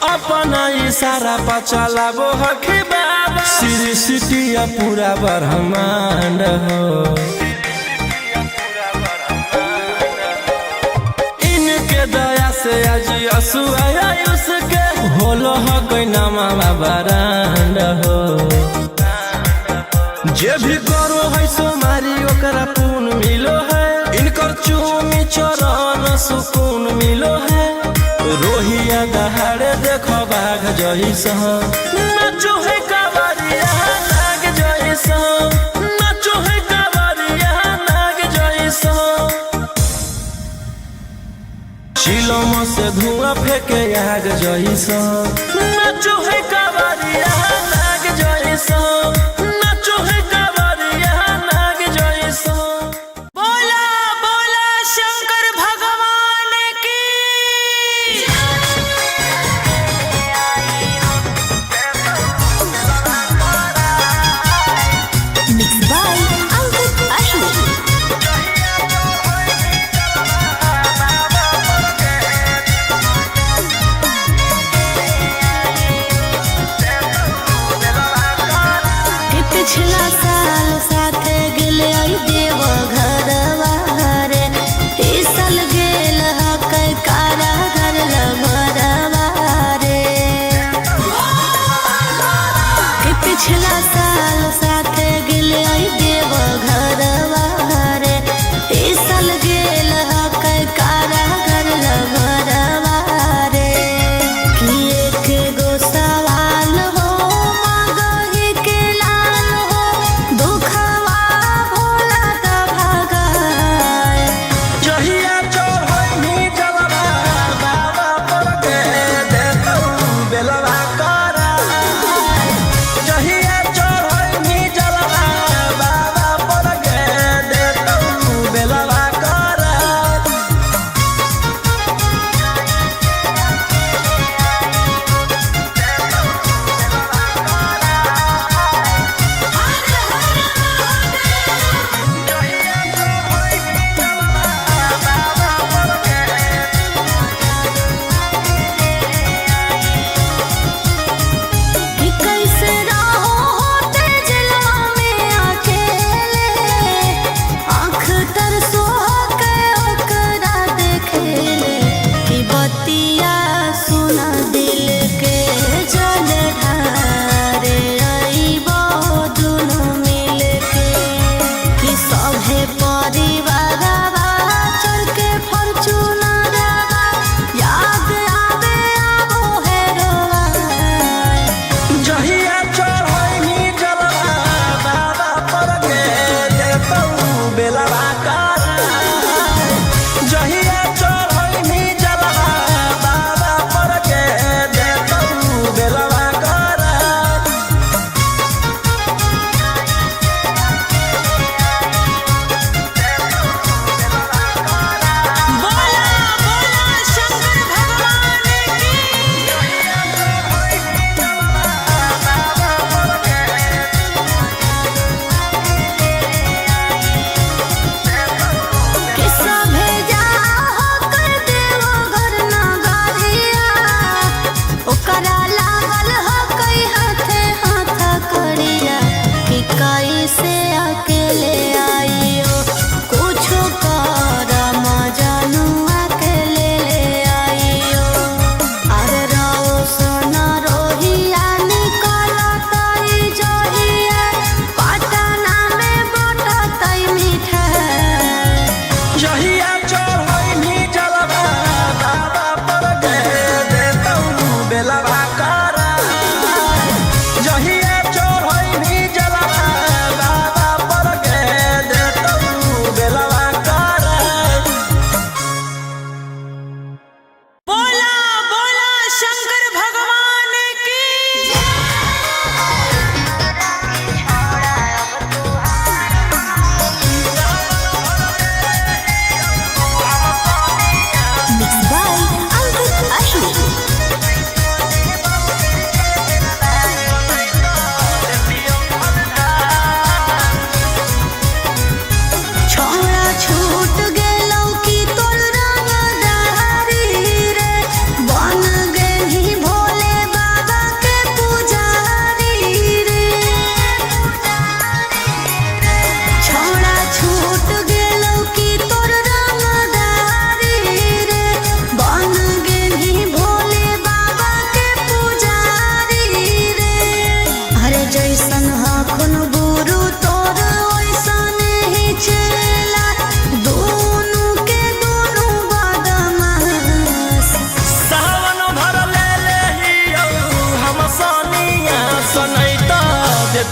अपना इशारा पर चलाबो हखी बाबा, सृष्टि पूरा ब्रह्मांड हो। इनके दया से आज असुआया उसके होलो ह कोई नामा बारांड हो। जे भी करो है सोमारी ओकरा पुण्य मिलो है, इनकर चूमी चरण सुकून मिलो है। रोहिया दहाड़े देखो बाघ जैसा नाचो है कांवरिया नाग जैसा। नाचो है कांवरिया नाग जैसा। शिलम से धुआं फेंके आग जैसा नाचो है कांवरिया नाग जैसा। नाचो है कांवरिया नाग जैसा। बोला बोला शंकर भगवान की। Mix by Ankit Ahir.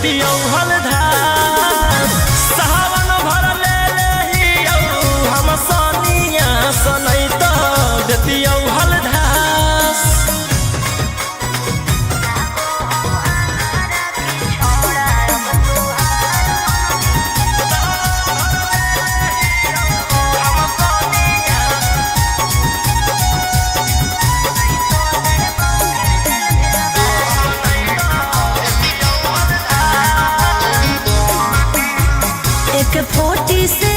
देतियौ हलधास। सावन भर ले लेहियौ हम सोनिया सनै त देतियौ हलधास। एक फोर्टी से